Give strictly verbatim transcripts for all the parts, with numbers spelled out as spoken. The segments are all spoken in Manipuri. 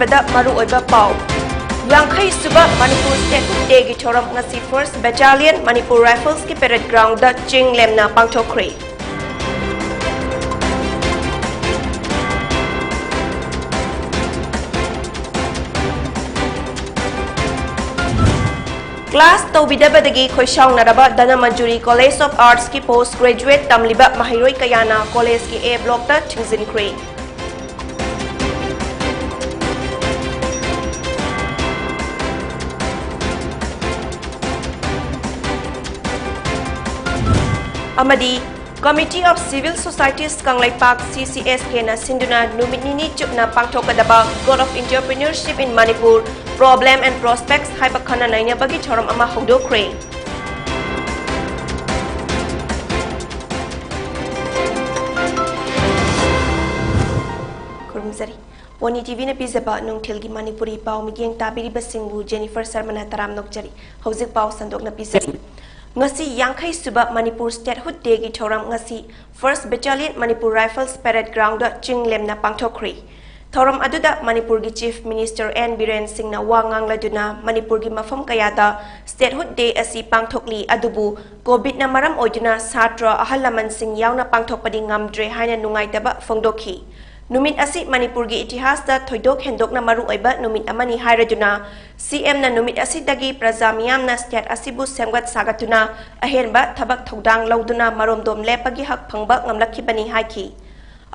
ꯕꯗ ꯃꯔꯨꯑꯣꯏꯕ ꯄꯥꯎ꯫ ꯌꯥꯡꯈꯩ ꯁꯨꯕ ꯃꯅꯤꯄꯨꯔ ꯁ꯭ꯇꯦꯠꯍꯨꯗ ꯗꯦꯒꯤ ꯊꯧꯔꯝ ꯉꯁꯤ ꯐꯥꯔꯁ ꯕꯦꯇꯥꯂꯤꯌꯟ ꯃꯅꯤꯄꯨꯔ ꯔꯥꯏꯐꯜꯁꯀꯤ ꯄꯦꯔꯦꯗ ꯒ꯭ꯔꯥꯎꯟꯗ ꯆꯤꯡ ꯂꯦꯝꯅ ꯄꯥꯡꯊꯣꯛꯈ꯭ꯔꯦ꯫ ꯀ꯭ꯂꯥꯁ ꯇꯧꯕꯤꯗꯕꯗꯒꯤ ꯈꯣꯏꯁꯥꯎꯅꯔꯕ ꯙꯅꯃꯟꯖꯨꯔꯤ ꯀꯣꯂꯦꯖ ꯑꯣꯐ ꯑꯥꯔꯠꯁꯀꯤ ꯄꯣꯁ ꯒ꯭ꯔꯦꯖꯨꯑꯦꯠ ꯇꯝꯂꯤꯕ ꯃꯍꯩꯔꯣꯏ ꯀꯌꯥꯅ ꯀꯣꯂꯦꯖꯀꯤ ꯑꯦ ꯕ꯭ꯂꯣꯛꯇ ꯊꯤꯡꯖꯤꯟꯈ꯭ꯔꯦ꯫ ꯑꯃꯗꯤ Committee of Civil Societies Kangleipak, C C S K ꯅ ꯁꯤꯟꯗꯨꯅ ꯅꯨꯃꯤꯠ ꯅꯤꯅꯤ ꯆꯨꯞꯅ ꯄꯥꯡꯊꯣꯛꯀꯗꯕ Growth of Entrepreneurship in Manipur, Problem and Prospects ꯍꯥꯏꯕ ꯈꯟꯅ ꯅꯩꯅꯕꯒꯤ ꯊꯧꯔꯝ ꯑꯃ ꯍꯧꯗꯣꯛꯈ꯭ꯔꯦ꯫ ꯈꯨꯔꯨꯝꯖꯔꯤ꯫ ꯋꯥꯅꯤ ꯇꯤꯚꯤꯅ ꯄꯤꯖꯕ ꯅꯨꯡꯊꯤꯜꯒꯤ ꯃꯅꯤꯄꯨꯔꯤ ꯄꯥꯎ ꯃꯤꯠꯌꯦꯡ ꯇꯥꯕꯤꯔꯤꯕꯁꯤꯡꯕꯨ ꯖꯦꯅꯤꯐꯔ ꯁꯔꯃꯅ ꯇꯔꯥꯝꯅ ꯑꯣꯛꯆꯔꯤ꯫ ꯍꯧꯖꯤꯛ ꯄꯥꯎ ꯁꯟꯗꯣꯛꯅ ꯄꯤꯖꯔꯤ꯫ ꯉꯁꯤ ꯌꯥꯡꯈꯩ ꯁꯨꯕ ꯃꯅꯤꯄꯨꯔ ꯁ꯭ꯇꯦꯠꯍꯨꯗ ꯗꯦꯒꯤ ꯊꯧꯔꯝ ꯉꯁꯤ first battalion Manipur rifles parade ground ꯆꯤꯡ ꯂꯦꯝꯅ ꯄꯥꯡꯊꯣꯛꯈ꯭ꯔꯤ꯫ ꯊꯧꯔꯝ ꯑꯗꯨꯗ ꯃꯅꯤꯄꯨꯔꯒꯤ ꯆꯤꯐ ꯃꯤꯅꯤꯁꯇꯔ ꯑꯦꯟ ꯕꯤꯔꯦꯟ ꯁꯤꯡꯅ ꯋꯥ ꯉꯥꯡꯂꯗꯨꯅ ꯃꯅꯤꯄꯨꯔꯒꯤ ꯃꯐꯝ ꯀꯌꯥꯗ ꯁ꯭ꯇꯦꯠꯍꯨꯗ ꯗꯦ ꯑꯁꯤ ꯄꯥꯡꯊꯣꯛꯂꯤ, ꯑꯗꯨꯕꯨ ꯀꯣꯚꯤꯗꯅ ꯃꯔꯝ ꯑꯣꯏꯗꯨꯅ ꯁꯥꯇ꯭ꯔ, ꯑꯍꯜ ꯂꯃꯟꯁꯤꯡ ꯌꯥꯎꯅ ꯄꯥꯡꯊꯣꯛꯄꯗꯤ ꯉꯝꯗ꯭ꯔꯦ ꯍꯥꯏꯅ ꯅꯨꯡꯉꯥꯏꯇꯕ ꯐꯣꯡꯗꯣꯛꯈꯤ꯫ ꯅꯨꯃꯤꯠ ꯑꯁꯤ ꯃꯅꯤꯄꯨꯔꯒꯤ ꯏꯇꯤꯍꯥꯁꯇ ꯊꯣꯏꯗꯣꯛ ꯍꯦꯟꯗꯣꯛꯅ ꯃꯔꯨꯑꯣꯏꯕ ꯅꯨꯃꯤꯠ ꯑꯃꯅꯤ ꯍꯥꯏꯔꯗꯨꯅ, ꯁꯤ ꯑꯦꯝꯅ ꯅꯨꯃꯤꯠ ꯑꯁꯤꯗꯒꯤ ꯄ꯭ꯔꯖꯥ ꯃꯤꯌꯥꯝꯅ ꯁ꯭ꯇꯦꯠ ꯑꯁꯤꯕꯨ ꯁꯦꯝꯒꯠ ꯁꯥꯒꯠꯇꯨꯅ ꯑꯍꯦꯟꯕ ꯊꯕꯛ ꯊꯧꯗꯥꯡ ꯂꯧꯗꯨꯅ ꯃꯔꯣꯝꯗꯣꯝ ꯂꯦꯞꯄꯒꯤ ꯍꯛ ꯐꯪꯕ ꯉꯝꯂꯛꯈꯤꯕꯅꯤ ꯍꯥꯏꯈꯤ꯫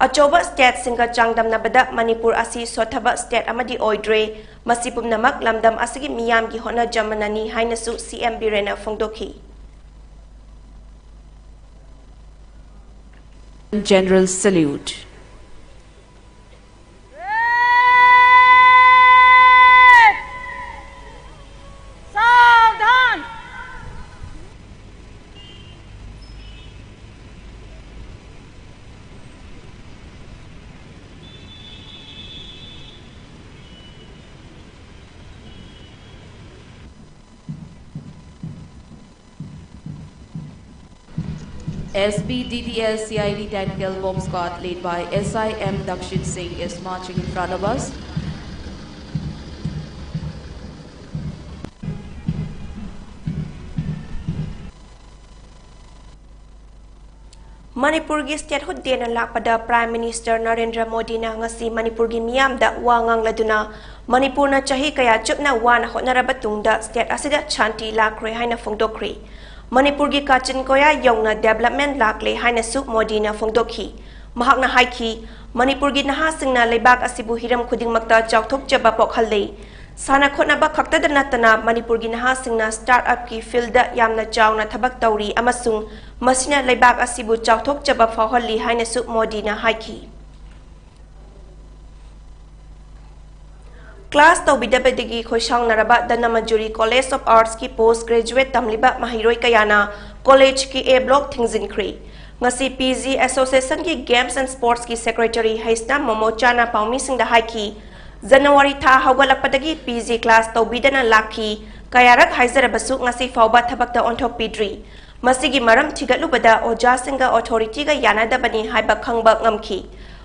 ꯑꯆꯧꯕ ꯁ꯭ꯇꯦꯠꯁꯤꯡꯒ ꯆꯥꯡꯗꯝꯅꯕꯗ ꯃꯅꯤꯄꯨꯔ ꯑꯁꯤ ꯁꯣꯠꯊꯕ ꯁ꯭ꯇꯦꯠ ꯑꯃꯗꯤ ꯑꯣꯏꯗ꯭ꯔꯦ꯫ ꯃꯁꯤ ꯄꯨꯝꯅꯃꯛ ꯂꯝꯗꯝ ꯑꯁꯤꯒꯤ ꯃꯤꯌꯥꯝꯒꯤ ꯍꯣꯠꯅꯖꯃꯅꯅꯤ ꯍꯥꯏꯅꯁꯨ ꯁꯤ ꯑꯦꯝ ꯕꯤꯔꯦꯟꯅ ꯐꯣꯡꯗꯣꯛꯈꯤ꯫ General salute. सावधान। S P D D L C I D Tactical Bomb Squad, led by S I M Dakshin Singh, is marching in front of us. ꯃꯅꯤꯄꯨꯔꯒꯤ Statehood Dayꯅ ꯂꯥꯛꯄꯗ Prime Minister ꯅꯔꯦꯟꯗ꯭ꯔ ꯃꯣꯗꯤꯅ ꯉꯁꯤ ꯃꯅꯤꯄꯨꯔꯒꯤ ꯃꯤꯌꯥꯝꯗ ꯋꯥ ꯉꯥꯡꯂꯗꯨꯅ ꯃꯅꯤꯄꯨꯔꯅ ꯆꯍꯤ ꯀꯌꯥ ꯆꯨꯞꯅ ꯋꯥꯅ ꯍꯣꯠꯅꯔꯕ ꯇꯨꯡꯗ state ꯑꯁꯤꯗ ꯁꯥꯟꯇꯤ ꯂꯥꯛꯈ꯭ꯔꯦ ꯍꯥꯏꯅ ꯐꯣꯡꯗꯣꯛꯈ꯭ꯔꯦ꯫ ꯃꯅꯤꯄꯨꯔꯒꯤ ꯀꯥꯆꯤꯟ ꯀꯣꯌꯥ ꯌꯧꯅ development ꯂꯥꯛꯂꯦ ꯍꯥꯏꯅꯁꯨ ꯃꯣꯗꯤꯅ ꯐꯣꯡꯗꯣꯛꯈꯤ꯫ ꯃꯍꯥꯛꯅ ꯍꯥꯏꯈꯤ, ꯃꯅꯤꯄꯨꯔꯒꯤ ꯅꯍꯥꯁꯤꯡꯅ ꯂꯩꯕꯥꯛ ꯑꯁꯤꯕꯨ ꯍꯤꯔꯝ ꯈꯨꯗꯤꯡꯃꯛꯇ ꯆꯥꯎꯊꯣꯛꯆꯕ ꯄꯣꯛꯍꯜꯂꯦ꯫ ꯁꯥꯟꯅ ꯈꯣꯠꯅꯕ ꯈꯛꯇꯗ ꯅꯠꯇꯅ ꯃꯅꯤꯄꯨꯔꯒꯤ ꯅꯍꯥꯁꯤꯡꯅ startupꯀꯤ fieldꯗ ꯌꯥꯝꯅ ꯆꯥꯎꯅ ꯊꯕꯛ ꯇꯧꯔꯤ ꯑꯃꯁꯨꯡ ꯃꯁꯤꯅ ꯂꯩꯕꯥꯛ ꯑꯁꯤꯕꯨ ꯆꯥꯎꯊꯣꯛꯆꯕ ꯐꯥꯎꯍꯜꯂꯤ ꯍꯥꯏꯅꯁꯨ ꯃꯣꯗꯤꯅ ꯍꯥꯏꯈꯤ꯫ Class ꯇꯧꯕꯤꯗꯕꯗꯒꯤ ꯈꯣꯏꯁꯥꯎꯅꯔꯕ Dhanamanjuri College of Artsꯀꯤ post graduate ꯇꯝꯂꯤꯕ ꯃꯍꯩꯔꯣꯏ ꯀꯌꯥꯅ collegeꯀꯤ A block ꯊꯤꯡꯖꯤꯟꯈ꯭ꯔꯦ꯫ ꯉꯁꯤ PG Associationꯒꯤ Games and Sportsꯀꯤ Secretary Heisnam ꯃꯣꯃꯣꯆꯥꯅ ꯄꯥꯎꯃꯤꯁꯤꯡꯗ ꯍꯥꯏꯈꯤ, January ꯊꯥ ꯍꯧꯒꯠꯂꯛꯄꯗꯒꯤ PG class ꯇꯧꯕꯤꯗꯅ ꯂꯥꯛꯈꯤ꯫ ꯀꯌꯥꯔꯛ ꯍꯥꯏꯖꯔꯕꯁꯨ ꯉꯁꯤ ꯐꯥꯎꯕ ꯊꯕꯛꯇ ꯑꯣꯟꯊꯣꯛꯄꯤꯗ꯭ꯔꯤ꯫ ꯃꯁꯤꯒꯤ ꯃꯔꯝ ꯊꯤꯒꯠꯂꯨꯕꯗ ꯑꯣꯖꯥꯁꯤꯡꯒ authorityꯒ ꯌꯥꯅꯗꯕꯅꯤ ꯍꯥꯏꯕ ꯈꯪꯕ ꯉꯝꯈꯤ꯫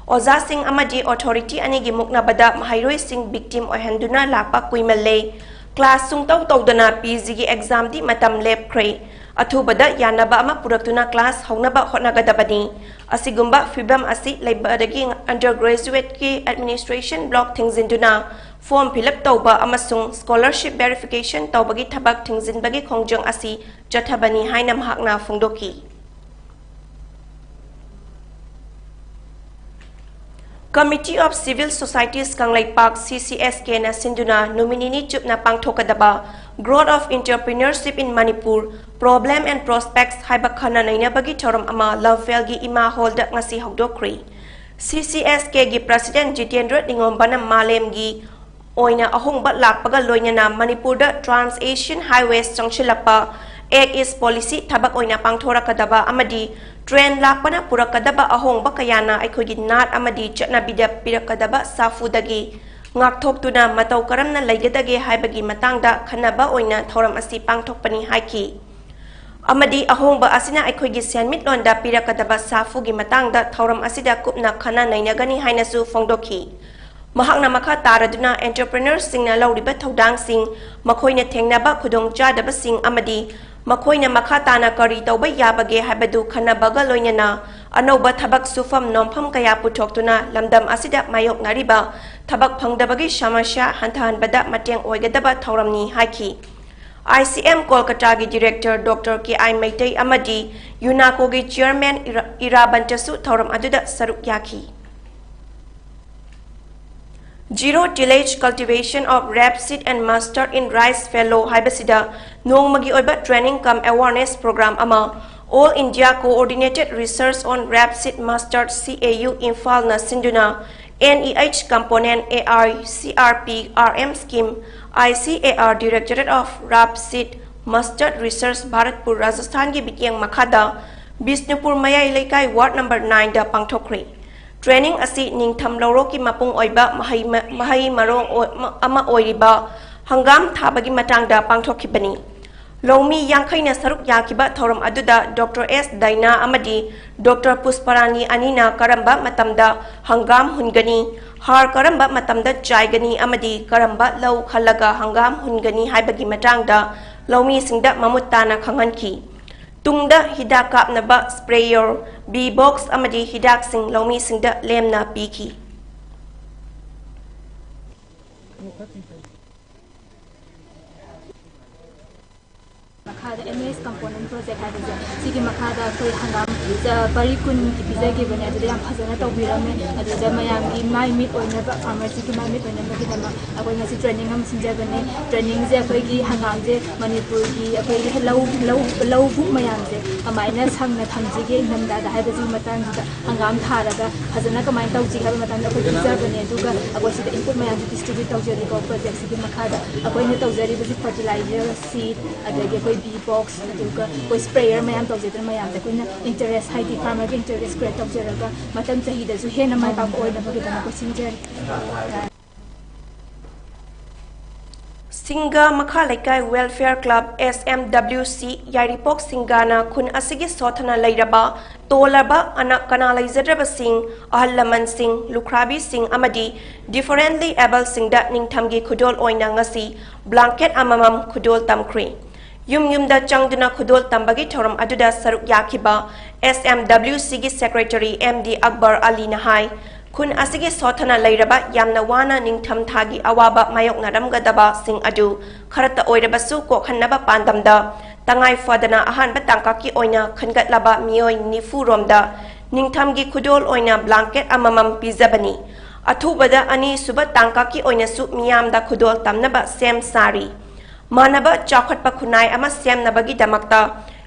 ꯑꯣꯖꯥꯁꯤꯡ ꯑꯃꯗꯤ authority ꯑꯅꯤꯒꯤ ꯃꯨꯛꯅꯕꯗ ꯃꯍꯩꯔꯣꯏꯁꯤꯡ victim ꯑꯣꯏꯍꯟꯗꯨꯅ ꯂꯥꯛꯄ ꯀꯨꯏꯃꯜꯂꯦ꯫ Class ꯁꯨꯡꯇꯧ ꯇꯧꯗꯅ PGꯒꯤ examꯗꯤ ꯃꯇꯝ ꯂꯦꯞꯈ꯭ꯔꯦ꯫ ꯑꯊꯨꯕꯗ ꯌꯥꯅꯕ ꯑꯃ ꯄꯨꯔꯛꯇꯨꯅ class ꯍꯧꯅꯕ ꯍꯣꯠꯅꯒꯗꯕꯅꯤ꯫ ꯑꯁꯤꯒꯨꯝꯕ ꯐꯤꯚꯝ ꯑꯁꯤ ꯂꯩꯕꯗꯒꯤ undergraduateꯀꯤ administration block ꯊꯤꯡꯖꯤꯟꯗꯨꯅ form fill up ꯇꯧꯕ ꯑꯃꯁꯨꯡ scholarship verification ꯇꯧꯕꯒꯤ ꯊꯕꯛ ꯊꯤꯡꯖꯤꯟꯕꯒꯤ ꯈꯣꯡꯖꯪ ꯑꯁꯤ ꯆꯠꯊꯕꯅꯤ ꯍꯥꯏꯅ ꯃꯍꯥꯛꯅ ꯐꯣꯡꯗꯣꯛꯈꯤ꯫ Committee of Civil Societies Kangleipak, CCSKꯅ ꯁꯤꯟꯗꯨꯅ ꯅꯨꯃꯤꯠ ꯅꯤꯅꯤ ꯆꯨꯞꯅ ꯄꯥꯡꯊꯣꯛꯀꯗꯕ Growth of Entrepreneurship in Manipur, Problem and Prospects ꯍꯥꯏꯕ ꯈꯟꯅ ꯅꯩꯅꯕꯒꯤ ꯊꯧꯔꯝ ꯑꯃ ꯂꯝꯐꯦꯜꯒꯤ ꯏꯃꯥ hallꯗ ꯉꯁꯤ ꯍꯧꯗꯣꯛꯈ꯭ꯔꯦ꯫ CCSKꯒꯤ President ꯖꯤꯇꯦꯟꯗ꯭ꯔ ꯅꯤꯉꯣꯝꯕꯅ ꯃꯥꯂꯦꯝꯒꯤ ꯑꯣꯏꯅ ꯑꯍꯣꯡꯕ ꯂꯥꯛꯄꯒ ꯂꯣꯏꯅꯅ ꯃꯅꯤꯄꯨꯔꯗ Trans Asian Highways ꯆꯪꯁꯤꯜꯂꯛꯄ Act East Policy ꯊꯕꯛ ꯑꯣꯏꯅ ꯄꯥꯡꯊꯣꯔꯛꯀꯗꯕ ꯑꯃꯗꯤ train ꯂꯥꯛꯄꯅ ꯄꯨꯔꯛꯀꯗꯕ ꯑꯍꯣꯡꯕ ꯀꯌꯥꯅ ꯑꯩꯈꯣꯏꯒꯤ ꯅꯥꯠ ꯑꯃꯗꯤ ꯆꯠꯅꯕꯤꯗ ꯄꯤꯔꯛꯀꯗꯕ ꯁꯥꯐꯨꯗꯒꯤ ꯉꯥꯛꯊꯣꯛꯇꯨꯅ ꯃꯇꯧ ꯀꯔꯝꯅ ꯂꯩꯒꯗꯒꯦ ꯍꯥꯏꯕꯒꯤ ꯃꯇꯥꯡꯗ ꯈꯟꯅꯕ ꯑꯣꯏꯅ ꯊꯧꯔꯝ ꯑꯁꯤ ꯄꯥꯡꯊꯣꯛꯄꯅꯤ ꯍꯥꯏꯈꯤ꯫ ꯑꯃꯗꯤ ꯑꯍꯣꯡꯕ ꯑꯁꯤꯅ ꯑꯩꯈꯣꯏꯒꯤ ꯁꯦꯟꯃꯤꯠꯂꯣꯟꯗ ꯄꯤꯔꯛꯀꯗꯕ ꯁꯥꯐꯨꯒꯤ ꯃꯇꯥꯡꯗ ꯊꯧꯔꯝ ꯑꯁꯤꯗ ꯀꯨꯞꯅ ꯈꯟꯅ ꯅꯩꯅꯒꯅꯤ ꯍꯥꯏꯅꯁꯨ ꯐꯣꯡꯗꯣꯛꯈꯤ꯫ ꯃꯍꯥꯛꯅ ꯃꯈꯥ ꯇꯥꯔꯗꯨꯅ entrepreneurꯁꯤꯡꯅ ꯂꯧꯔꯤꯕ ꯊꯧꯗꯥꯡꯁꯤꯡ, ꯃꯈꯣꯏꯅ ꯊꯦꯡꯅꯕ ꯈꯨꯗꯣꯡꯆꯥꯗꯕꯁꯤꯡ ꯑꯃꯗꯤ ꯃꯈꯣꯏꯅ ꯃꯈꯥ ꯇꯥꯅ ꯀꯔꯤ ꯇꯧꯕ ꯌꯥꯕꯒꯦ ꯍꯥꯏꯕꯗꯨ ꯈꯟꯅꯕꯒ ꯂꯣꯏꯅꯅ ꯑꯅꯧꯕ ꯊꯕꯛ ꯁꯨꯐꯝ ꯅꯣꯝꯐꯝ ꯀꯌꯥ ꯄꯨꯊꯣꯛꯇꯨꯅ ꯂꯝꯗꯝ ꯑꯁꯤꯗ ꯃꯥꯌꯣꯛꯅꯔꯤꯕ ꯊꯕꯛ ꯐꯪꯗꯕꯒꯤ ꯁꯃꯁ꯭ꯌꯥ ꯍꯟꯊꯍꯟꯕꯗ ꯃꯇꯦꯡ ꯑꯣꯏꯒꯗꯕ ꯊꯧꯔꯝꯅꯤ ꯍꯥꯏꯈꯤ꯫ ꯑꯥꯏ ꯁꯤ ꯑꯦꯝ ꯀꯣꯜꯀꯇꯥꯒꯤ director doctor K I Meitei ꯑꯃꯗꯤ ꯌꯨꯅꯥꯀꯣꯒꯤ ꯆꯤꯌꯔꯃꯦꯟ ꯏꯔꯥ-, ꯏꯔꯥꯕꯟꯇꯁꯨ ꯊꯧꯔꯝ ꯑꯗꯨꯗ ꯁꯔꯨꯛ ꯌꯥꯈꯤ꯫ Zero Tillage Cultivation of Rapeseed and Mustard in Rice Fallow ꯍꯥꯏꯕꯁꯤꯗ ꯅꯣꯡꯃꯒꯤ ꯑꯣꯏꯕ training cum awareness program ꯑꯃ All India Coordinated Research on Rapeseed Mustard, C A U, ꯏꯝꯐꯥꯜꯅ ꯁꯤꯟꯗꯨꯅ N E H component A R C R P R M scheme, I C A R Directorate of Rapeseed Mustard Research, Bharatpur, ꯔꯥꯖꯁꯊꯥꯟꯒꯤ ꯃꯤꯠꯌꯦꯡ ꯃꯈꯥꯗ ꯕꯤꯁꯅꯨꯄꯨꯔ ꯃꯌꯥꯏ ꯂꯩꯀꯥꯏ ward number nineꯗ ꯄꯥꯡꯊꯣꯛꯈ꯭ꯔꯦ꯫ Training ꯑꯁꯤ ꯅꯤꯡꯊꯝ ꯂꯧꯔꯣꯛꯀꯤ ꯃꯄꯨꯡ ꯑꯣꯏꯕ ꯃꯍꯩ ꯃ-, ꯃꯍꯩ ꯃꯔꯣꯡ ꯑꯣꯏ-, ꯃ-, ꯑꯃ ꯑꯣꯏꯔꯤꯕ ꯍꯪꯒꯥꯝ ꯊꯥꯕꯒꯤ ꯃꯇꯥꯡꯗ ꯄꯥꯡꯊꯣꯛꯈꯤꯕꯅꯤ꯫ ꯂꯧꯃꯤ ꯌꯥꯡꯈꯩꯅ ꯁꯔꯨꯛ ꯌꯥꯈꯤꯕ ꯊꯧꯔꯝ ꯑꯗꯨꯗ ꯗꯣꯛꯇꯔ ꯑꯦꯁ ꯗꯥꯏꯅꯥ ꯑꯃꯗꯤ ꯗꯣꯛꯇꯔ ꯄꯨꯁꯄꯔꯥꯅꯤ ꯑꯅꯤꯅ ꯀꯔꯝꯕ ꯃꯇꯝꯗ ꯍꯪꯒꯥꯝ ꯍꯨꯟꯒꯅꯤ, ꯍꯥꯔ ꯀꯔꯝꯕ ꯃꯇꯝꯗ ꯆꯥꯏꯒꯅꯤ ꯑꯃꯗꯤ ꯀꯔꯝꯕ ꯂꯧ ꯈꯜꯂꯒ ꯍꯪꯒꯥꯝ ꯍꯨꯟꯒꯅꯤ ꯍꯥꯏꯕꯒꯤ ꯃꯇꯥꯡꯗ ꯂꯧꯃꯤꯁꯤꯡꯗ ꯃꯃꯨꯠ ꯇꯥꯅ ꯈꯪꯍꯟꯈꯤ꯫ ꯇꯨꯡꯗ ꯍꯤꯗꯥꯛ ꯀꯥꯞꯅꯕ sprayer, bee box ꯑꯃꯗꯤ ꯍꯤꯗꯥꯛꯁꯤꯡ ꯂꯧꯃꯤꯁꯤꯡꯗ ꯂꯦꯝꯅ ꯄꯤꯈꯤ꯫ ꯃꯈꯥꯗ M S component project ꯍꯥꯏꯕꯁꯦ, ꯁꯤꯒꯤ ꯃꯈꯥꯗ ꯑꯩꯈꯣꯏ ꯍꯪꯒꯥꯝ, ꯑ, ꯄꯔꯤ ꯀꯨꯟꯒꯤ ꯄꯤꯖꯈꯤꯕꯅꯦ꯫ ꯑꯗꯨꯗ ꯌꯥꯝ ꯐꯖꯅ ꯇꯧꯕꯤꯔꯝꯃꯦ꯫ ꯑꯗꯨꯗ ꯃꯌꯥꯝꯒꯤ ꯃꯥꯏ ꯃꯤꯠ ꯑꯣꯏꯅꯕ, farmerꯁꯤꯒꯤ ꯃꯥꯏ ꯃꯤꯠ ꯑꯣꯏꯅꯕꯒꯤꯗꯃꯛ ꯑꯩꯈꯣꯏ ꯉꯁꯤ training ꯑꯃ ꯁꯤꯟꯖꯕꯅꯦ꯫ Trainingꯁꯦ ꯑꯩꯈꯣꯏꯒꯤ ꯍꯪꯒꯥꯝꯁꯦ ꯃꯅꯤꯄꯨꯔꯒꯤ ꯑꯩꯈꯣꯏꯒꯤ ꯂꯧ, ꯂꯧ, ꯂꯧꯕꯨꯛ ꯃꯌꯥꯝꯁꯦ ꯀꯃꯥꯏꯅ ꯁꯪꯅ ꯊꯝꯁꯤꯒꯦ ꯏꯪꯊꯝꯊꯥꯗ ꯍꯥꯏꯕꯁꯤꯒꯤ ꯃꯇꯥꯡꯁꯤꯗ, ꯍꯪꯒꯥꯝ ꯊꯥꯔꯒ ꯐꯖꯅ ꯀꯃꯥꯏꯅ ꯇꯧꯁꯤꯒꯦ ꯍꯥꯏꯕ ꯃꯇꯥꯡꯗ ꯑꯩꯈꯣꯏ ꯄꯤꯖꯕꯅꯦ꯫ ꯑꯗꯨꯒ ꯑꯩꯈꯣꯏ ꯁꯤꯗ input ꯃꯌꯥꯝꯁꯦ distribute ꯇꯧꯖꯔꯤꯀꯣ꯫ Projectꯁꯤꯒꯤ ꯃꯈꯥꯗ ꯑꯩꯈꯣꯏꯅ ꯇꯧꯖꯔꯤꯕꯁꯤ fertilizer, seed, ꯑꯗꯒꯤ ꯑꯩꯈꯣꯏ bee box, ꯑꯗꯨꯒ ꯑꯩꯈꯣꯏ sprayer ꯃꯌꯥꯝ ꯇꯧꯖꯗꯅ ꯃꯌꯥꯝꯁꯦ ꯑꯩꯈꯣꯏꯅ interest, ꯍꯥꯏꯗꯤ farmerꯒꯤ interest create ꯇꯧꯖꯔꯒ ꯃꯊꯪ ꯆꯍꯤꯗꯁꯨ ꯍꯦꯟꯅ ꯃꯥꯏ ꯄꯥꯛꯄ ꯑꯣꯏꯅꯕꯒꯤꯗꯃꯛ ꯑꯩꯈꯣꯏ ꯁꯤꯟꯖꯔꯤ꯫ ꯁꯤꯡꯒꯥ ꯃꯈꯥ ꯂꯩꯀꯥꯏ Welfare Club, S M W C, ꯌꯥꯏꯔꯤꯄꯣꯛ ꯁꯤꯡꯒꯥꯅ ꯈꯨꯟ ꯑꯁꯤꯒꯤ ꯁꯣꯠꯊꯅ ꯂꯩꯔꯕ, ꯇꯣꯜꯂꯕ, ꯑꯅ ꯀꯅꯥ ꯂꯩꯖꯗ꯭ꯔꯕꯁꯤꯡ, ꯑꯍꯜ ꯂꯃꯟꯁꯤꯡ, ꯂꯨꯈ꯭ꯔꯥꯕꯤꯁꯤꯡ ꯑꯃꯗꯤ differently abledꯁꯤꯡꯗ ꯅꯤꯡꯊꯝꯒꯤ ꯈꯨꯗꯣꯜ ꯑꯣꯏꯅ ꯉꯁꯤ blanket ꯑꯃꯃꯝ ꯈꯨꯗꯣꯜ ꯇꯝꯈ꯭ꯔꯦ꯫ ꯌꯨꯝ ꯌꯨꯝꯗ ꯆꯪꯗꯨꯅ ꯈꯨꯗꯣꯜ ꯇꯝꯕꯒꯤ ꯊꯧꯔꯝ ꯑꯗꯨꯗ ꯁꯔꯨꯛ ꯌꯥꯈꯤꯕ S M W C ꯒꯤ secretary M D Akbar Ali ꯅ ꯍꯥꯏ, ꯈꯨꯟ ꯑꯁꯤꯒꯤ ꯁꯣꯠꯊꯅ ꯂꯩꯔꯕ, ꯌꯥꯝꯅ ꯋꯥꯅ ꯅꯤꯡꯊꯝ ꯊꯥꯒꯤ ꯑꯋꯥꯕ ꯃꯥꯌꯣꯛꯅꯔꯝꯒꯗꯕꯁꯤꯡ ꯑꯗꯨ ꯈꯔꯇ ꯑꯣꯏꯔꯕꯁꯨ ꯀꯣꯛꯍꯟꯅꯕ ꯄꯥꯟꯗꯝꯗ ꯇꯉꯥꯏ ꯐꯗꯅ ꯑꯍꯥꯟꯕ ꯇꯥꯡꯀꯛꯀꯤ ꯑꯣꯏꯅ ꯈꯟꯒꯠꯂꯕ ꯃꯤꯑꯣꯏ ꯅꯤꯐꯨ ꯔꯣꯝꯗ ꯅꯤꯡꯊꯝꯒꯤ ꯈꯨꯗꯣꯜ ꯑꯣꯏꯅ blanket ꯑꯃꯃꯝ ꯄꯤꯖꯕꯅꯤ꯫ ꯑꯊꯨꯕꯗ ꯑꯅꯤꯁꯨꯕ ꯇꯥꯡꯀꯛꯀꯤ ꯑꯣꯏꯅꯁꯨ ꯃꯤꯌꯥꯝꯗ ꯈꯨꯗꯣꯜ ꯇꯝꯅꯕ ꯁꯦꯝ ꯁꯥꯔꯤ꯫ ꯃꯥꯟꯅꯕ ꯆꯥꯎꯈꯠꯄ ꯈꯨꯟꯅꯥꯏ ꯑꯃ ꯁꯦꯝꯅꯕꯒꯤꯗꯃꯛꯇ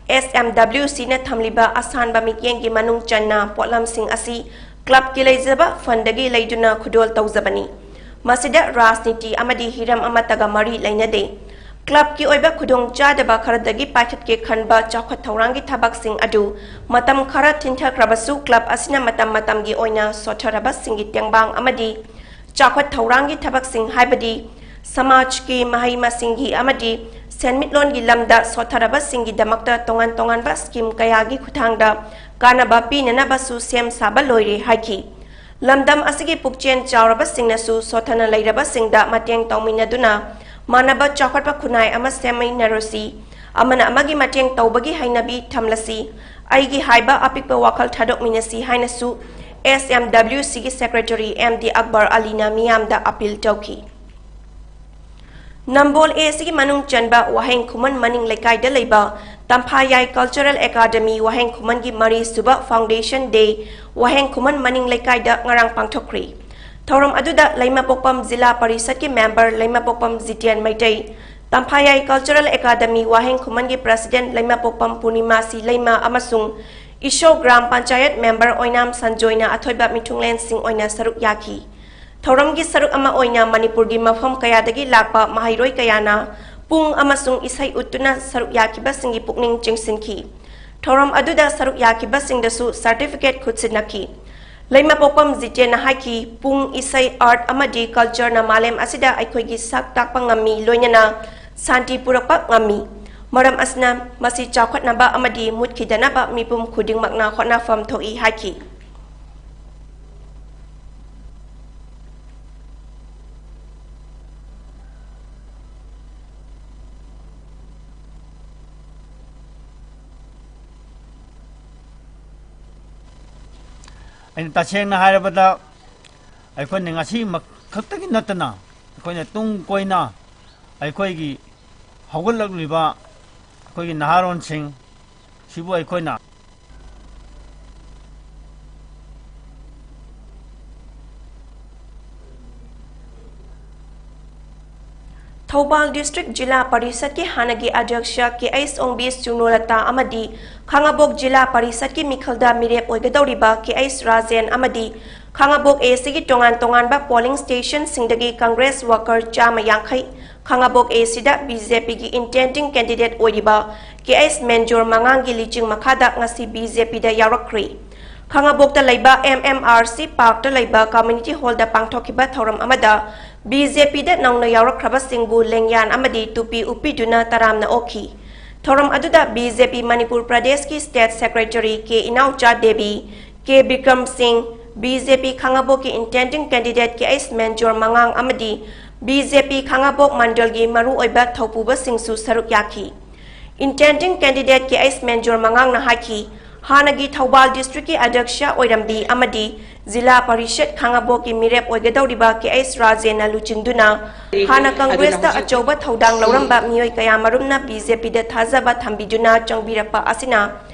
S M W C ꯅ ꯊꯝꯂꯤꯕ ꯑꯁꯥꯟꯕ ꯃꯤꯠꯌꯦꯡꯒꯤ ꯃꯅꯨꯡ ꯆꯟꯅ ꯄꯣꯠꯂꯝꯁꯤꯡ ꯑꯁꯤ club ꯀꯤ ꯂꯩꯖꯕ fund ꯗꯒꯤ ꯂꯩꯗꯨꯅ ꯈꯨꯗꯣꯜ ꯇꯧꯖꯕꯅꯤ꯫ ꯃꯁꯤꯗ ꯔꯥꯖꯅꯤꯇꯤ ꯑꯃꯗꯤ ꯍꯤꯔꯝ ꯑꯃꯠꯇꯒ ꯃꯔꯤ ꯂꯩꯅꯗꯦ꯫ Club ꯀꯤ ꯑꯣꯏꯕ ꯈꯨꯗꯣꯡꯆꯥꯗꯕ ꯈꯔꯗꯒꯤ ꯄꯥꯏꯈꯠꯀꯦ ꯈꯟꯕ ꯆꯥꯎꯈꯠ ꯊꯧꯔꯥꯡꯒꯤ ꯊꯕꯛꯁꯤꯡ ꯑꯗꯨ ꯃꯇꯝ ꯈꯔ ꯊꯤꯟꯊꯈ꯭ꯔꯕꯁꯨ, club ꯑꯁꯤꯅ ꯃꯇꯝ ꯃꯇꯝꯒꯤ ꯑꯣꯏꯅ ꯁꯣꯠꯊꯔꯕꯁꯤꯡꯒꯤ ꯇꯦꯡꯕꯥꯡ ꯑꯃꯗꯤ ꯆꯥꯎꯈꯠ ꯊꯧꯔꯥꯡꯒꯤ ꯊꯕꯛꯁꯤꯡ, ꯍꯥꯏꯕꯗꯤ ꯁꯃꯥꯖꯀꯤ, ꯃꯍꯩ ꯃꯁꯤꯡꯒꯤ ꯑꯃꯗꯤ ꯁꯦꯟꯃꯤꯠꯂꯣꯟꯒꯤ ꯂꯝꯗ ꯁꯣꯠꯊꯔꯕꯁꯤꯡꯒꯤꯗꯃꯛꯇ ꯇꯣꯉꯥꯟ ꯇꯣꯉꯥꯟꯕ scheme ꯀꯌꯥꯒꯤ ꯈꯨꯠꯊꯥꯡꯗ ꯀꯥꯟꯅꯕ ꯄꯤꯅꯅꯕꯁꯨ ꯁꯦꯝ ꯁꯥꯕ ꯂꯣꯏꯔꯦ ꯍꯥꯏꯈꯤ꯫ ꯂꯝꯗꯝ ꯑꯁꯤꯒꯤ ꯄꯨꯛꯆꯦꯜ ꯆꯥꯎꯔꯕꯁꯤꯡꯅꯁꯨ ꯁꯣꯠꯊꯅ ꯂꯩꯔꯕꯁꯤꯡꯗ ꯃꯇꯦꯡ ꯇꯧꯃꯤꯟꯅꯗꯨꯅ ꯃꯥꯟꯅꯕ ꯆꯥꯎꯈꯠꯄ ꯈꯨꯟꯅꯥꯏ ꯑꯃ ꯁꯦꯝꯃꯤꯟꯅꯔꯁꯤ, ꯑꯃꯅ ꯑꯃꯒꯤ ꯃꯇꯦꯡ ꯇꯧꯕꯒꯤ ꯍꯩꯅꯕꯤ ꯊꯝꯂꯁꯤ, ꯑꯩꯒꯤ ꯍꯥꯏꯕ ꯑꯄꯤꯛꯄ ꯋꯥꯈꯜ ꯊꯥꯗꯣꯛꯃꯤꯟꯅꯁꯤ ꯍꯥꯏꯅꯁꯨ S M W C ꯒꯤ secretary M D Akbar Ali ꯅ ꯃꯤꯌꯥꯝꯗ appeal ꯇꯧꯈꯤ꯫ ꯅꯝꯕꯣꯜ A ꯁꯤꯒꯤ ꯃꯅꯨꯡ ꯆꯟꯕ ꯋꯥꯍꯦꯡ ꯈꯨꯃꯟ ꯃꯅꯤꯡ ꯂꯩꯀꯥꯏꯗ ꯂꯩꯕ ꯇꯝꯐꯥꯌꯥꯏ Cultural Academy ꯋꯥꯍꯦꯡ ꯈꯨꯃꯟꯒꯤ ꯃꯔꯤ ꯁꯨꯕ Foundation Day ꯋꯥꯍꯦꯡ ꯈꯨꯃꯟ ꯃꯅꯤꯡ ꯂꯩꯀꯥꯏꯗ ꯉꯔꯥꯡ ꯄꯥꯡꯊꯣꯛꯈ꯭ꯔꯤ꯫ ꯊꯧꯔꯝ ꯑꯗꯨꯗ ꯂꯩꯃꯄꯣꯛꯄꯝ ꯖꯤꯂꯥ ꯄꯔꯤꯁꯠꯀꯤ member ꯂꯩꯃꯄꯣꯛꯄꯝ Jiten Meitei, ꯇꯝꯐꯥꯌꯥꯏ Cultural Academy ꯋꯥꯍꯦꯡ ꯈꯨꯃꯟꯒꯤ president ꯂꯩꯃꯄꯣꯛꯄꯝ ꯄꯨꯔꯅꯤꯃꯥꯁꯤ ꯂꯩꯃ ꯑꯃꯁꯨꯡ ꯏꯁꯣ ꯒ꯭ꯔꯥꯝ ꯄꯟꯆꯥꯌꯠ member ꯑꯣꯏꯅꯥꯝ ꯁꯟꯖꯣꯏꯅ ꯑꯊꯣꯏꯕ ꯃꯤꯊꯨꯡꯂꯦꯟꯁꯤꯡ ꯑꯣꯏꯅ ꯁꯔꯨꯛ ꯌꯥꯈꯤ꯫ ꯊꯧꯔꯝꯒꯤ ꯁꯔꯨꯛ ꯑꯃ ꯑꯣꯏꯅ ꯃꯅꯤꯄꯨꯔꯒꯤ ꯃꯐꯝ ꯀꯌꯥꯗꯒꯤ ꯂꯥꯛꯄ ꯃꯍꯩꯔꯣꯏ ꯀꯌꯥꯅ ꯄꯨꯡ ꯑꯃꯁꯨꯡ ꯏꯁꯩ ꯎꯠꯇꯨꯅ ꯁꯔꯨꯛ ꯌꯥꯈꯤꯕꯁꯤꯡꯒꯤ ꯄꯨꯛꯅꯤꯡ ꯆꯤꯡꯁꯤꯟꯈꯤ꯫ ꯊꯧꯔꯝ ꯑꯗꯨꯗ ꯁꯔꯨꯛ ꯌꯥꯈꯤꯕꯁꯤꯡꯗꯁꯨ certificate ꯈꯨꯠꯁꯤꯟꯅꯈꯤ꯫ ꯂꯩꯃꯄꯣꯛꯄꯝ ꯖꯤꯇꯦꯟꯅ ꯍꯥꯏꯈꯤ, ꯄꯨꯡ ꯏꯁꯩ, art ꯑꯃꯗꯤ culture ꯅ ꯃꯥꯂꯦꯝ ꯑꯁꯤꯗ ꯑꯩꯈꯣꯏꯒꯤ ꯁꯛ ꯇꯥꯛꯄ ꯉꯝꯃꯤ, ꯂꯣꯏꯅꯅ ꯁꯥꯟꯇꯤ ꯄꯨꯔꯛꯄ ꯉꯝꯃꯤ꯫ ꯃꯔꯝ ꯑꯁꯤꯅ ꯃꯁꯤ ꯆꯥꯎꯈꯠꯅꯕ ꯑꯃꯗꯤ ꯃꯨꯠꯈꯤꯗꯅꯕ ꯃꯤꯄꯨꯝ ꯈꯨꯗꯤꯡꯃꯛꯅ ꯍꯣꯠꯅꯐꯝ ꯊꯣꯛꯏ ꯍꯥꯏꯈꯤ꯫ ꯑꯩꯅ ꯇꯁꯦꯡꯅ ꯍꯥꯏꯔꯕꯗ, ꯑꯩꯈꯣꯏꯅ ꯉꯁꯤ ꯈꯛꯇꯒꯤ ꯅꯠꯇꯅ, ꯑꯩꯈꯣꯏꯅ ꯇꯨꯡ ꯀꯣꯏꯅ ꯑꯩꯈꯣꯏꯒꯤ ꯍꯧꯒꯠꯂꯛꯂꯤꯕ ꯑꯩꯈꯣꯏꯒꯤ ꯅꯍꯥꯔꯣꯟꯁꯤꯡ ꯁꯤꯕꯨ ꯑꯩꯈꯣꯏꯅ ꯊꯧꯕꯥꯜ ꯗꯤꯁꯇ꯭ꯔꯤꯛ ꯖꯤꯂꯥ ꯄꯔꯤꯁꯠꯀꯤ ꯍꯥꯟꯅꯒꯤ ꯑꯗ꯭ꯌꯛꯁ ꯀꯦ ꯑꯩꯆ ꯑꯣꯡꯕꯤ ꯁꯨꯅꯣꯂꯇꯥ ꯑꯃꯗꯤ ꯈꯥꯉꯕꯣꯛ ꯖꯤꯂꯥ ꯄꯔꯤꯁꯠꯀꯤ ꯃꯤꯈꯜꯗ ꯃꯤꯔꯦꯞ ꯑꯣꯏꯒꯗꯧꯔꯤꯕ ꯀꯦ ꯑꯩꯆ ꯔꯥꯖꯦꯟ ꯑꯃꯗꯤ ꯈꯥꯉꯕꯣꯛ ꯑꯦ ꯁꯤꯒꯤ ꯇꯣꯉꯥꯟ ꯇꯣꯉꯥꯟꯕ ꯄꯣꯂꯤꯡ ꯁ꯭ꯇꯦꯁꯟꯁꯤꯡꯗꯒꯤ ꯀꯪꯒ꯭ꯔꯦꯁ ꯋꯥꯀꯔ ꯆꯥꯝꯃ ꯌꯥꯡꯈꯩ, ꯈꯥꯉꯕꯣꯛ ꯑꯦ ꯁꯤꯗ ꯕꯤ ꯖꯦ ꯄꯤꯒꯤ ꯏꯟꯇꯦꯟꯗꯤꯡ ꯀꯦꯟꯗꯤꯗꯦꯠ ꯑꯣꯏꯔꯤꯕ ꯀꯦ ꯑꯩꯆ ꯃꯦꯟꯖꯣꯔ ꯃꯉꯥꯡꯒꯤ ꯂꯤꯆꯤꯡ ꯃꯈꯥꯗ ꯉꯁꯤ ꯕꯤ ꯖꯦ ꯄꯤꯗ ꯌꯥꯎꯔꯛꯈ꯭ꯔꯤ꯫ ꯈꯥꯉꯕꯣꯛꯇ ꯂꯩꯕ ꯑꯦꯝ ꯑꯦꯝ ꯑꯥꯔ ꯁꯤ ꯄꯥꯔꯛꯇ ꯂꯩꯕ ꯀꯝꯃ꯭ꯌꯨꯅꯤꯇꯤ ꯍꯣꯜꯗ ꯄꯥꯡꯊꯣꯛꯈꯤꯕ ꯊꯧꯔꯝ ꯑꯃꯗ ꯕꯤ ꯖꯦ ꯄꯤꯗ ꯅꯧꯅ ꯌꯥꯎꯔꯛꯈ꯭ꯔꯕꯁꯤꯡꯕꯨ ꯂꯦꯡꯌꯥꯟ ꯑꯃꯗꯤ ꯇꯨꯄꯤ ꯎꯞꯄꯤꯗꯨꯅ ꯇꯔꯥꯝꯅ ꯑꯣꯛꯈꯤ꯫ ꯊꯧꯔꯝ ꯑꯗꯨꯗ ꯕꯤ ꯖꯦ ꯄꯤ ꯃꯅꯤꯄꯨꯔ ꯄ꯭ꯔꯗꯦꯁꯀꯤ ꯁ꯭ꯇꯦꯠ ꯁꯦꯀ꯭ꯔꯦꯇꯔꯤ ꯀꯦ ꯏꯅꯥꯎꯆꯥ ꯗꯦꯕꯤ, ꯀꯦ ꯕꯤꯀ꯭ꯔꯝ ꯁꯤꯡ, ꯕꯤ ꯖꯦ ꯄꯤ ꯈꯥꯉꯕꯣꯛꯀꯤ ꯏꯟꯇꯦꯟꯗꯤꯡ ꯀꯦꯟꯗꯤꯗꯦꯠ ꯀꯦ ꯑꯩꯆ ꯃꯦꯟꯖꯣꯔ ꯃꯉꯥꯡ ꯑꯃꯗꯤ ꯕꯤ ꯖꯦ ꯄꯤ ꯈꯥꯉꯕꯣꯛ ꯃꯟꯗꯜꯒꯤ ꯃꯔꯨꯑꯣꯏꯕ ꯊꯧꯄꯨꯕꯁꯤꯡꯁꯨ ꯁꯔꯨꯛ ꯌꯥꯈꯤ꯫ ꯏꯟꯇꯦꯟꯗꯤꯡ ꯀꯦꯟꯗꯤꯗꯦꯠ ꯀꯦ ꯑꯩꯆ ꯃꯦꯟꯖꯣꯔ ꯃꯉꯥꯡꯅ ꯍꯥꯏꯈꯤ, ꯍꯥꯟꯅꯒꯤ ꯊꯧꯕꯥꯜ ꯗꯤꯁꯇ꯭ꯔꯤꯛꯀꯤ ꯑꯗ꯭ꯌꯛꯁ ꯑꯣꯏꯔꯝꯕꯤ ꯑꯃꯗꯤ ꯖꯤꯂꯥ ꯄꯔꯤꯁꯠ ꯈꯥꯉꯕꯣꯛꯀꯤ ꯃꯤꯔꯦꯞ ꯑꯣꯏꯒꯗꯧꯔꯤꯕ ꯀꯦ ꯑꯩꯆ ꯔꯥꯖꯦꯟꯅ ꯂꯨꯆꯤꯡꯗꯨꯅ ꯍꯥꯟꯅ ꯀꯪꯒ꯭ꯔꯦꯁꯇ ꯑꯆꯧꯕ ꯊꯧꯗꯥꯡ ꯂꯧꯔꯝꯕ ꯃꯤꯑꯣꯏ ꯀꯌꯥꯃꯔꯨꯝꯅ ꯕꯤ ꯖꯦ ꯄꯤꯗ ꯊꯥꯖꯕ ꯊꯝꯕꯤꯗꯨꯅ ꯆꯪꯕꯤꯔꯛꯄ ꯑꯁꯤꯅ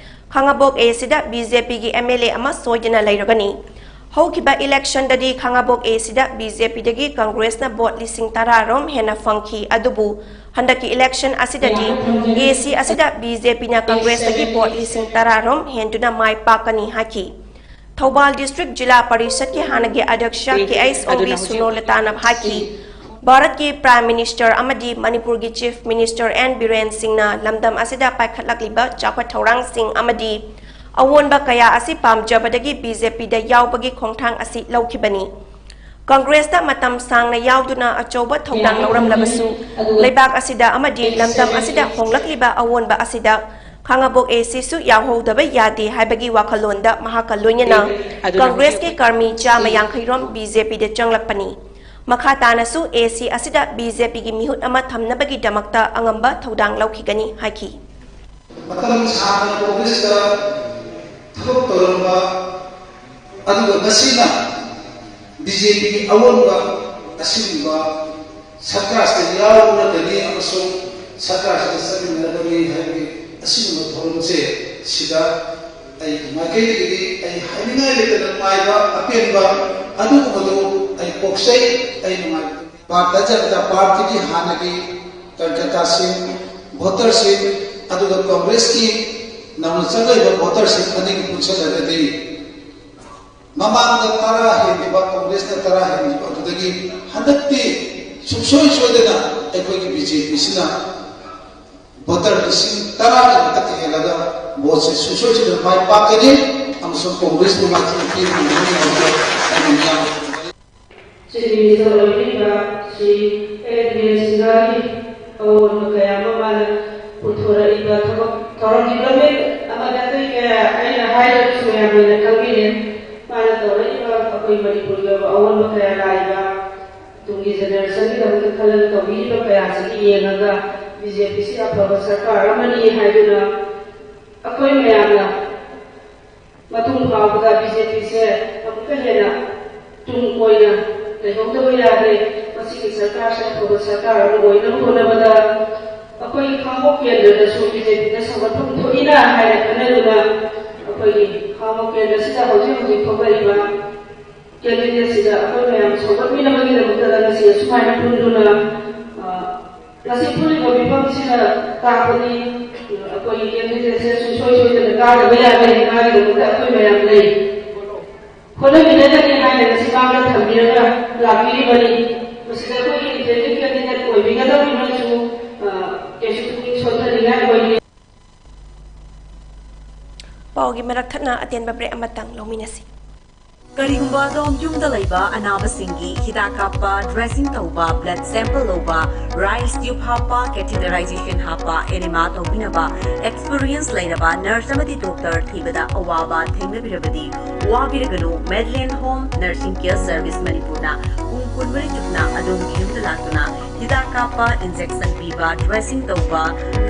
ꯈꯥꯉꯕꯣꯛ ꯑꯦ ꯁꯤꯗ ꯕꯤ ꯖꯦ ꯄꯤꯒꯤ ꯑꯦꯝ ꯑꯦꯜ ꯑꯦ ꯑꯃ ꯁꯣꯏꯗꯅ ꯂꯩꯔꯒꯅꯤ꯫ ꯍꯧꯈꯤꯕ ꯏꯂꯦꯛꯁꯟꯗꯗꯤ ꯈꯥꯉꯕꯣꯛ ꯑꯦ ꯁꯤꯗ ꯕꯤ ꯖꯦ ꯄꯤꯗꯒꯤ ꯀꯪꯒ꯭ꯔꯦꯁꯅ ꯚꯣꯠ ꯂꯤꯁꯤꯡ ꯇꯔꯥ ꯔꯣꯝ ꯍꯦꯟꯅ ꯐꯪꯈꯤ, ꯑꯗꯨꯕꯨ ꯍꯟꯗꯛꯀꯤ ꯏꯂꯦꯛꯁꯟ ꯑꯁꯤꯗꯗꯤ ꯑꯦ ꯁꯤ ꯑꯁꯤꯗ ꯕꯤ ꯖꯦ ꯄꯤꯅ ꯀꯪꯒ꯭ꯔꯦꯁꯇꯒꯤ ꯚꯣꯠ ꯂꯤꯁꯤꯡ ꯇꯔꯥ ꯔꯣꯝ ꯍꯦꯟꯗꯨꯅ ꯃꯥꯏ ꯄꯥꯛꯀꯅꯤ ꯍꯥꯏꯈꯤ꯫ ꯊꯧꯕꯥꯜ ꯗꯤꯁꯇ꯭ꯔꯤꯛ ꯖꯤꯂꯥ ꯄꯔꯤꯁꯠꯀꯤ ꯍꯥꯟꯅꯒꯤ ꯑꯗ꯭ꯌꯛꯁ ꯀꯦ ꯑꯩꯆ ꯑꯣꯡꯕꯤ ꯁꯨꯅꯣꯂꯇꯥꯅ ꯍꯥꯏꯈꯤ, ꯚꯥꯔꯠꯀꯤ ꯄ꯭ꯔꯥꯏꯝ ꯃꯤꯅꯤꯁꯇꯔ ꯑꯃꯗꯤ ꯃꯅꯤꯄꯨꯔꯒꯤ ꯆꯤꯐ ꯃꯤꯅꯤꯁꯇꯔ ꯑꯦꯟ ꯕꯤꯔꯦꯟ ꯁꯤꯡꯅ ꯂꯝꯗꯝ ꯑꯁꯤꯗ ꯄꯥꯏꯈꯠꯂꯛꯂꯤꯕ ꯆꯥꯎꯈꯠ ꯊꯧꯔꯥꯡꯁꯤꯡ ꯑꯃꯗꯤ ꯑꯑꯣꯟꯕ ꯀꯌꯥ ꯑꯁꯤ ꯄꯥꯝꯖꯕꯗꯒꯤ ꯕꯤ ꯖꯦ ꯄꯤꯗ ꯌꯥꯎꯕꯒꯤ ꯈꯣꯡꯊꯥꯡ ꯑꯁꯤ ꯂꯧꯈꯤꯕꯅꯤ꯫ ꯀꯪꯒ꯭ꯔꯦꯁꯇ ꯃꯇꯝ ꯁꯥꯡꯅ ꯌꯥꯎꯗꯨꯅ ꯑꯆꯧꯕ ꯊꯧꯗꯥꯡ ꯂꯧꯔꯝꯂꯕꯁꯨ, ꯂꯩꯕꯥꯛ ꯑꯁꯤꯗ ꯑꯃꯗꯤ ꯂꯝꯗꯝ ꯑꯁꯤꯗ ꯍꯣꯡꯂꯛꯂꯤꯕ ꯑꯑꯣꯟꯕ ꯑꯁꯤꯗ ꯈꯥꯉꯕꯣꯛ ꯑꯦ ꯁꯤꯁꯨ ꯌꯥꯎꯍꯧꯗꯕ ꯌꯥꯗꯦ ꯍꯥꯏꯕꯒꯤ ꯋꯥꯈꯜꯂꯣꯟꯗ ꯃꯍꯥꯛꯀ ꯂꯣꯏꯅꯅ ꯀꯪꯒ꯭ꯔꯦꯁꯀꯤ ꯀꯔꯃꯤ ꯆꯥꯝꯃ ꯌꯥꯡꯈꯩ ꯔꯣꯝ ꯕꯤ ꯖꯦ ꯄꯤꯗ ꯆꯪꯂꯛꯄꯅꯤ꯫ ꯃꯈꯥ ꯇꯥꯅꯁꯨ ꯑꯦ ꯁꯤ ꯑꯁꯤꯗ ꯕꯤ ꯖꯦ ꯄꯤꯒꯤ ꯃꯤꯍꯨꯠ ꯑꯃ ꯊꯝꯅꯕꯒꯤꯗꯃꯛꯇ ꯑꯉꯝꯕ ꯊꯧꯗꯥꯡ ꯂꯧꯈꯤꯒꯅꯤ ꯍꯥꯏꯈꯤ꯫ ꯃꯇꯝ ꯁꯥꯡꯅ ꯀꯣꯡꯒ꯭ꯔꯦꯁꯇ ꯊꯕꯛ ꯇꯧꯔꯝꯕ ꯑꯗꯨꯒ ꯉꯁꯤꯅ ꯕꯤ ꯖꯦ ꯄꯤꯒꯤ ꯑꯑꯣꯟꯕ ꯑꯁꯤꯒꯨꯝꯕ ꯁꯔꯀꯥꯔꯁꯤꯗ ꯌꯥꯎꯔꯒꯅꯤ ꯑꯃꯁꯨꯡ ꯁꯔꯀꯥꯔꯁꯤꯗ ꯆꯠꯃꯤꯟꯅꯔꯒꯅꯤ ꯍꯥꯏꯕꯒꯤ ꯑꯁꯤꯒꯨꯝꯕ ꯊꯧꯔꯝꯁꯦ ꯁꯤꯗ ꯑꯩꯒꯤ ꯃꯥꯏꯀꯩꯗꯒꯤꯗꯤ ꯑꯩ ꯍꯥꯏꯅꯤꯡꯉꯥꯏ ꯂꯩꯇꯅ ꯅꯨꯡꯉꯥꯏꯕ, ꯑꯄꯦꯟꯕ ꯑꯗꯨꯒꯨꯝꯕꯗꯨ ꯑꯩ ꯄꯣꯛꯆꯩ, ꯑꯩ ꯅꯨꯡꯉꯥꯏꯕ꯫ ꯚꯥꯔꯇꯤꯌ ꯖꯅꯇꯥ ꯄꯥꯔꯇꯤꯒꯤ ꯍꯥꯟꯅꯒꯤ ꯀꯔꯀꯇꯥꯁꯤꯡ, ꯚꯣꯇꯔꯁꯤꯡ, ꯑꯗꯨꯒ ꯀꯣꯡꯒ꯭ꯔꯦꯁꯀꯤ ꯅꯧꯅ ꯆꯪꯂꯛꯏꯕ ꯚꯣꯇꯔꯁꯤꯡ ꯑꯅꯤꯒꯤ ꯄꯨꯟꯁꯤꯜꯂꯒꯗꯤ ꯃꯃꯥꯡꯗ ꯇꯔꯥ ꯍꯦꯟꯈꯤꯕ, ꯀꯣꯡꯒ꯭ꯔꯦꯁꯅ ꯇꯔꯥ ꯍꯦꯟꯈꯤꯕ ꯑꯗꯨꯗꯒꯤ ꯍꯟꯗꯛꯇꯤ ꯁꯨꯡꯁꯣꯏ ꯁꯣꯏꯗꯅ ꯑꯩꯈꯣꯏꯒꯤ ꯕꯤ ꯖꯦ ꯄꯤꯁꯤꯅ ꯚꯣꯇꯔ ꯂꯤꯁꯤꯡ ꯇꯔꯥꯒꯤ ꯃꯊꯛꯇ ꯍꯦꯜꯂꯒ ꯚꯣꯠꯁꯦ ꯁꯨꯡꯁꯣꯏ ꯁꯣꯏꯗꯅ ꯃꯥꯏ ꯄꯥꯛꯀꯅꯤ ꯑꯃꯁꯨꯡ ꯀꯣꯡꯒ꯭ꯔꯦꯁꯄꯨ ꯃꯥꯏꯊꯤꯕ ꯄꯤꯕ ꯉꯝꯒꯅꯤ ꯍꯥꯏꯕꯗ ꯑꯩꯅ ꯃꯤꯌꯥꯝ Chief Minister ꯑꯣꯏꯕꯤꯔꯤꯕ ꯁ꯭ꯔꯤ ꯑꯦ ꯕꯤꯔꯦꯟ ꯁꯤꯡꯍꯒꯤ ꯑꯑꯣꯟꯕ ꯀꯌꯥ ꯑꯃ ꯃꯥꯅ ꯄꯨꯊꯣꯔꯛꯏꯕ ꯊꯕꯛ ꯊꯧꯔꯝ development ꯑꯃꯗꯤ ꯑꯇꯩ ꯀꯌꯥ ꯑꯩꯅ ꯍꯥꯏꯔꯒꯁꯨ ꯃꯌꯥꯝ ꯂꯣꯏꯅ ꯈꯪꯕꯤꯔꯦ꯫ ꯃꯥꯅ ꯇꯧꯔꯛꯏꯕ ꯑꯩꯈꯣꯏ ꯃꯅꯤꯄꯨꯔꯒꯤ ꯑꯣꯏꯕ ꯑꯑꯣꯟꯕ ꯀꯌꯥ ꯂꯥꯛꯏꯕ ꯇꯨꯡꯒꯤ generationꯒꯤꯗꯃꯛꯇ ꯈꯜꯂꯒ ꯇꯧꯕꯤꯔꯤꯕ ꯀꯌꯥꯁꯤꯒꯤ ꯌꯦꯡꯉꯒ ꯕꯤ ꯖꯦ ꯄꯤꯁꯤ ꯑꯐꯕ ꯁꯔꯀꯥꯔ ꯑꯃꯅꯤ ꯍꯥꯏꯗꯨꯅ ꯑꯩꯈꯣꯏ ꯃꯌꯥꯝꯅ ꯃꯇꯨꯡ ꯐꯥꯎꯕꯗ ꯕꯤ ꯖꯦ ꯄꯤꯁꯦ ꯑꯃꯨꯛꯀ ꯍꯦꯟꯅ ꯇꯨꯡ ꯀꯣꯏꯅ ꯂꯩꯍꯧꯗꯕ ꯌꯥꯗꯦ꯫ ꯃꯁꯤꯒꯤ ꯁꯔꯀꯥꯔꯁꯦ ꯑꯐꯕ ꯁꯔꯀꯥꯔ ꯑꯃ ꯑꯣꯏꯅꯕ ꯍꯣꯠꯅꯕꯗ ꯑꯩꯈꯣꯏꯒꯤ ꯈꯥꯡꯕꯣꯛ ꯀꯦꯟꯗ꯭ꯔꯗꯁꯨ ꯕꯤ ꯖꯦ ꯄꯤꯗ ꯁꯧꯒꯠꯐꯝ ꯊꯣꯛꯏꯅ ꯍꯥꯏꯅ ꯈꯟꯅꯗꯨꯅ ꯑꯩꯈꯣꯏꯒꯤ ꯈꯥꯡꯕꯣꯛ ꯀꯦꯟꯗ꯭ꯔꯁꯤꯗ ꯍꯧꯖꯤꯛ ꯍꯧꯖꯤꯛ ꯊꯣꯛꯂꯛꯏꯕ candidateꯁꯤꯗ ꯑꯩꯈꯣꯏ ꯃꯌꯥꯝ ꯁꯧꯒꯠꯃꯤꯟꯅꯕꯒꯤꯗꯃꯛꯇ ꯉꯁꯤ ꯑꯁꯨꯃꯥꯏꯅ ꯄꯨꯟꯗꯨꯅ, ꯑ, ꯉꯁꯤ ꯄꯨꯜꯂꯤꯕ ꯃꯤꯐꯝꯁꯤꯅ ꯇꯥꯛꯄꯗꯤ, ꯑꯩꯈꯣꯏꯒꯤ candidateꯁꯦ ꯁꯨꯡꯁꯣꯏ ꯁꯣꯏꯗꯅ ꯀꯥꯗꯕ ꯌꯥꯗꯦ, ꯃꯥꯒꯤꯗꯃꯛꯇ ꯑꯩꯈꯣꯏ ꯃꯌꯥꯝ ꯂꯩ꯫ ꯍꯣꯠꯅꯃꯤꯟꯅꯒꯅꯤ ꯍꯥꯏꯅ ꯉꯁꯤ ꯃꯥꯡꯗ ꯊꯝꯕꯤꯔꯒ ꯂꯥꯛꯄꯤꯔꯤꯕꯅꯤ꯫ ꯃꯁꯤꯗ ꯑꯩꯈꯣꯏꯒꯤ independent candidate ꯑꯣꯏꯕꯤꯒꯗꯧꯔꯤꯕꯅꯁꯨ, ꯑ, ꯀꯩꯁꯨ ꯄꯨꯛꯅꯤꯡ ꯁꯣꯟꯊꯅꯤꯡꯉꯥꯏ ꯑꯣꯏꯗꯦ꯫ ꯄꯥꯎꯒꯤ ꯃꯔꯛ ꯊꯠꯅ ꯑꯇꯦꯟꯕ break ꯑꯃꯇꯪ ꯂꯧꯃꯤꯟꯅꯁꯤ꯫ ꯀꯔꯤꯒꯨꯝꯕ ꯑꯗꯣꯝ ꯌꯨꯝꯗ ꯂꯩꯕ ꯑꯅꯥꯕꯁꯤꯡꯒꯤ ꯍꯤꯗꯥꯛ ꯀꯥꯞꯄ, dressing ꯇꯧꯕ, blood sample ꯂꯧꯕ, rice tube ꯍꯥꯞꯄ, catheterization ꯍꯥꯞꯄ, enema ꯇꯧꯕꯤꯅꯕ experience ꯂꯩꯔꯕ nurse ꯑꯃꯗꯤ doctor ꯊꯤꯕꯗ ꯑꯋꯥꯕ ꯊꯦꯡꯅꯕꯤꯔꯕꯗꯤ ꯋꯥꯕꯤꯔꯒꯅꯨ꯫ Medland Home Nursing Care Service ꯃꯅꯤꯄꯨꯔꯅ ꯄꯨꯡ ꯀꯨꯟꯃꯔꯤ ꯆꯨꯞꯅ ꯑꯗꯣꯝꯒꯤ ꯌꯨꯝꯗ ꯂꯥꯛꯇꯨꯅ ꯍꯤꯗꯥꯛ ꯀꯥꯞꯄ, injection ꯄꯤꯕ, dressing ꯇꯧꯕ,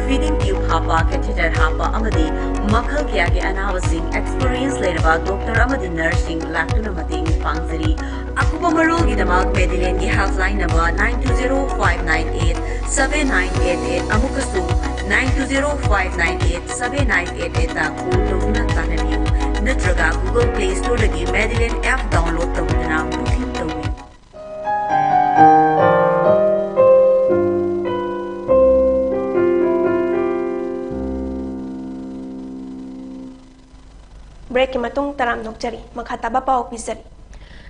feeding tube ꯍꯥꯞꯄ, catheter ꯍꯥꯞꯄ ꯑꯃꯗꯤ ꯃꯈꯜ ꯀꯌꯥꯒꯤ ꯑꯅꯥꯕꯁꯤꯡ experience ꯂꯩꯔꯕ ꯗꯣꯛꯇꯔ ꯑꯃꯗꯤ ꯅꯔꯁꯁꯤꯡ ꯂꯥꯛꯇꯨꯅ ꯃꯇꯦꯡ ꯄꯥꯡꯖꯔꯤ꯫ ꯑꯀꯨꯞꯄ ꯃꯔꯣꯜꯒꯤꯗꯃꯛ ꯃꯦꯗꯤꯂꯦꯟꯒꯤ helpline number nine two zero five nine eight seven nine eight eight ꯑꯃꯨꯛꯀꯁꯨ nine two zero five nine eight seven nine eight eight ꯇ ꯀꯣꯜ ꯇꯧꯗꯨꯅ ꯇꯥꯟꯅꯕꯤꯌꯨ, ꯅꯠꯇ꯭ꯔꯒ Google Play Store ꯗꯒꯤ ꯃꯦꯗꯤꯂꯦꯟ ꯑꯦꯞ ꯗꯥꯎꯟꯂꯣꯗ ꯇꯧꯗꯨꯅ ꯕꯨꯀꯤꯡ ꯇꯧꯕꯤꯌꯨ꯫ ꯕ꯭ꯔꯦꯛꯀꯤ ꯃꯇꯨꯡ ꯇꯔꯥꯝꯅ ꯑꯣꯛꯆꯔꯤ꯫ ꯃꯈꯥ ꯇꯥꯕ ꯄꯥꯎ ꯄꯤꯖꯔꯤ꯫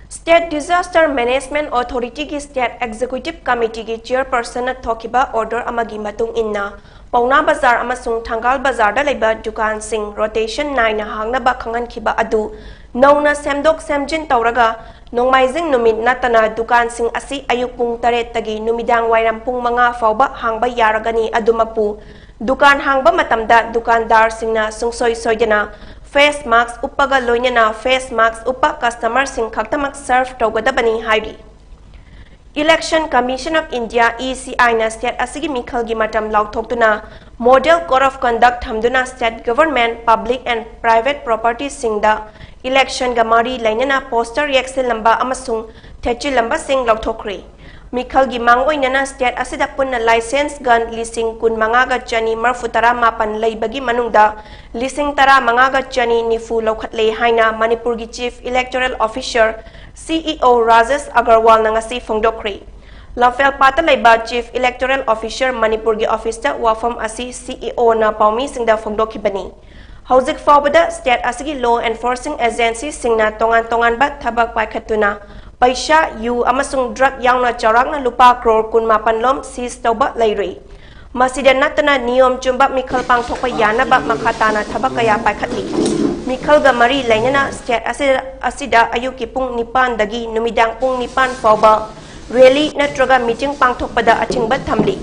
State Disaster Management Authority ꯒꯤ State Executive Committee ꯒꯤ Chairperson ꯅ ꯊꯣꯛꯈꯤꯕ order ꯑꯃꯒꯤ ꯃꯇꯨꯡ ꯏꯟꯅ, ꯄꯥꯎꯅꯥ ꯕꯖꯥꯔ ꯑꯃꯁꯨꯡ ꯊꯪꯒꯥꯜ ꯕꯖꯥꯔꯗ ꯂꯩꯕ ꯗꯨꯀꯥꯟꯁꯤꯡ rotation ꯅꯥꯏꯅ ꯍꯥꯡꯅꯕ ꯈꯪꯍꯟꯈꯤꯕ ꯑꯗꯨ ꯅꯧꯅ ꯁꯦꯝꯗꯣꯛ ꯁꯦꯝꯖꯤꯟ ꯇꯧꯔꯒ, ꯅꯣꯡꯃꯥꯏꯖꯤꯡ ꯅꯨꯃꯤꯠ ꯅꯠꯇꯅ ꯗꯨꯀꯥꯟꯁꯤꯡ ꯑꯁꯤ ꯑꯌꯨꯛ ꯄꯨꯡ ꯇꯔꯦꯠꯇꯒꯤ ꯅꯨꯃꯤꯗꯥꯡ ꯋꯥꯏꯔꯝ ꯄꯨꯡ ꯃꯉꯥ ꯐꯥꯎꯕ ꯍꯥꯡꯕ ꯌꯥꯔꯒꯅꯤ꯫ ꯑꯗꯨꯃꯛꯄꯨ, ꯗꯨꯀꯥꯟ ꯍꯥꯡꯕ ꯃꯇꯝꯗ ꯗꯨꯀꯥꯟꯗꯥꯔꯁꯤꯡꯅ ꯁꯨꯡꯁꯣꯏ ꯁꯣꯏꯗꯅ face mask ꯎꯞꯄꯒ ꯂꯣꯏꯅꯅ face mask ꯎꯞꯄ customer ꯁꯤꯡ ꯈꯛꯇꯃꯛ serve ꯇꯧꯒꯗꯕꯅꯤ ꯍꯥꯏꯔꯤ꯫ Election Commission of India, E C I ꯅ state ꯑꯁꯤꯒꯤ ꯃꯤꯈꯜꯒꯤ ꯃꯇꯝ ꯂꯥꯎꯊꯣꯛꯇꯨꯅ Model Code of Conduct ꯊꯝꯗꯨꯅ state government, public and private property ꯁꯤꯡꯗ election ꯒ ꯃꯔꯤ ꯂꯩꯅꯅ poster ꯌꯦꯛꯁꯤꯜꯂꯝꯕ ꯑꯃꯁꯨꯡ ꯊꯦꯠꯆꯤꯜꯂꯝꯕꯁꯤꯡ ꯂꯧꯊꯣꯛꯈ꯭ꯔꯦ꯫ ꯃꯤꯈꯜꯒꯤ ꯃꯥꯡꯑꯣꯏꯅꯅ state ꯑꯁꯤꯗ ꯄꯨꯟꯅ license gun ꯂꯤꯁꯤꯡ ꯀꯨꯟ ꯃꯉꯥꯒ ꯆꯅꯤ ꯃꯔꯤꯐꯨ ꯇꯔꯥ ꯃꯥꯄꯟ ꯂꯩꯕꯒꯤ ꯃꯅꯨꯡꯗ ꯂꯤꯁꯤꯡ ꯇꯔꯥ ꯃꯉꯥꯒ ꯆꯅꯤ ꯅꯤꯐꯨ ꯂꯧꯈꯠꯂꯦ ꯍꯥꯏꯅ ꯃꯅꯤꯄꯨꯔꯒꯤ Chief Electoral Officer, C E O, Rajesh ꯑꯒꯔꯋꯥꯜꯅ ꯉꯁꯤ ꯐꯣꯡꯗꯣꯛꯈ꯭ꯔꯦ꯫ ꯂꯝꯐꯦꯜꯄꯥꯠꯇ ꯂꯩꯕ Chief Electoral Officer ꯃꯅꯤꯄꯨꯔꯒꯤ office ꯇ ꯋꯥꯐꯝ ꯑꯁꯤ C E O ꯅ ꯄꯥꯎꯃꯤꯁꯤꯡꯗ ꯐꯣꯡꯗꯣꯛꯈꯤꯕꯅꯤ꯫ ꯍꯧꯖꯤꯛ ꯐꯥꯎꯕꯗ state ꯑꯁꯤꯒꯤ law enforcing agency ꯁꯤꯡꯅ ꯇꯣꯉꯥꯟ ꯇꯣꯉꯥꯟꯕ ꯊꯕꯛ ꯄꯥꯏꯈꯠꯇꯨꯅ ꯄꯩꯁꯥ, ꯌꯨ ꯑꯃꯁꯨꯡ drug ꯌꯥꯎꯅ ꯆꯥꯎꯔꯥꯛꯅ ꯂꯨꯄꯥ ꯀ꯭ꯔꯣꯔ ꯀꯨꯟ ꯃꯥꯄꯟ ꯂꯣꯝ seize ꯇꯧꯕ ꯂꯩꯔꯨꯏ꯫ ꯃꯁꯤꯗ ꯅꯠꯇꯅ ꯅꯤꯌꯣꯝ ꯆꯨꯝꯕ ꯃꯤꯈꯜ ꯄꯥꯡꯊꯣꯛꯄ ꯌꯥꯅꯕ ꯃꯈꯥ ꯇꯥꯅ ꯊꯕꯛ ꯀꯌꯥ ꯄꯥꯏꯈꯠꯂꯤ꯫ ꯃꯤꯈꯜꯒ ꯃꯔꯤ ꯂꯩꯅꯅ state ꯑꯁꯤꯗ, ꯑꯁꯤꯗ ꯑꯌꯨꯛꯀꯤ ꯄꯨꯡ ꯅꯤꯄꯥꯟꯗꯒꯤ ꯅꯨꯃꯤꯗꯥꯡ ꯄꯨꯡ ꯅꯤꯄꯥꯟ ꯐꯥꯎꯕ rally ꯅꯠꯇ꯭ꯔꯒ meeting ꯄꯥꯡꯊꯣꯛꯄꯗ ꯑꯊꯤꯡꯕ ꯊꯝꯂꯤ꯫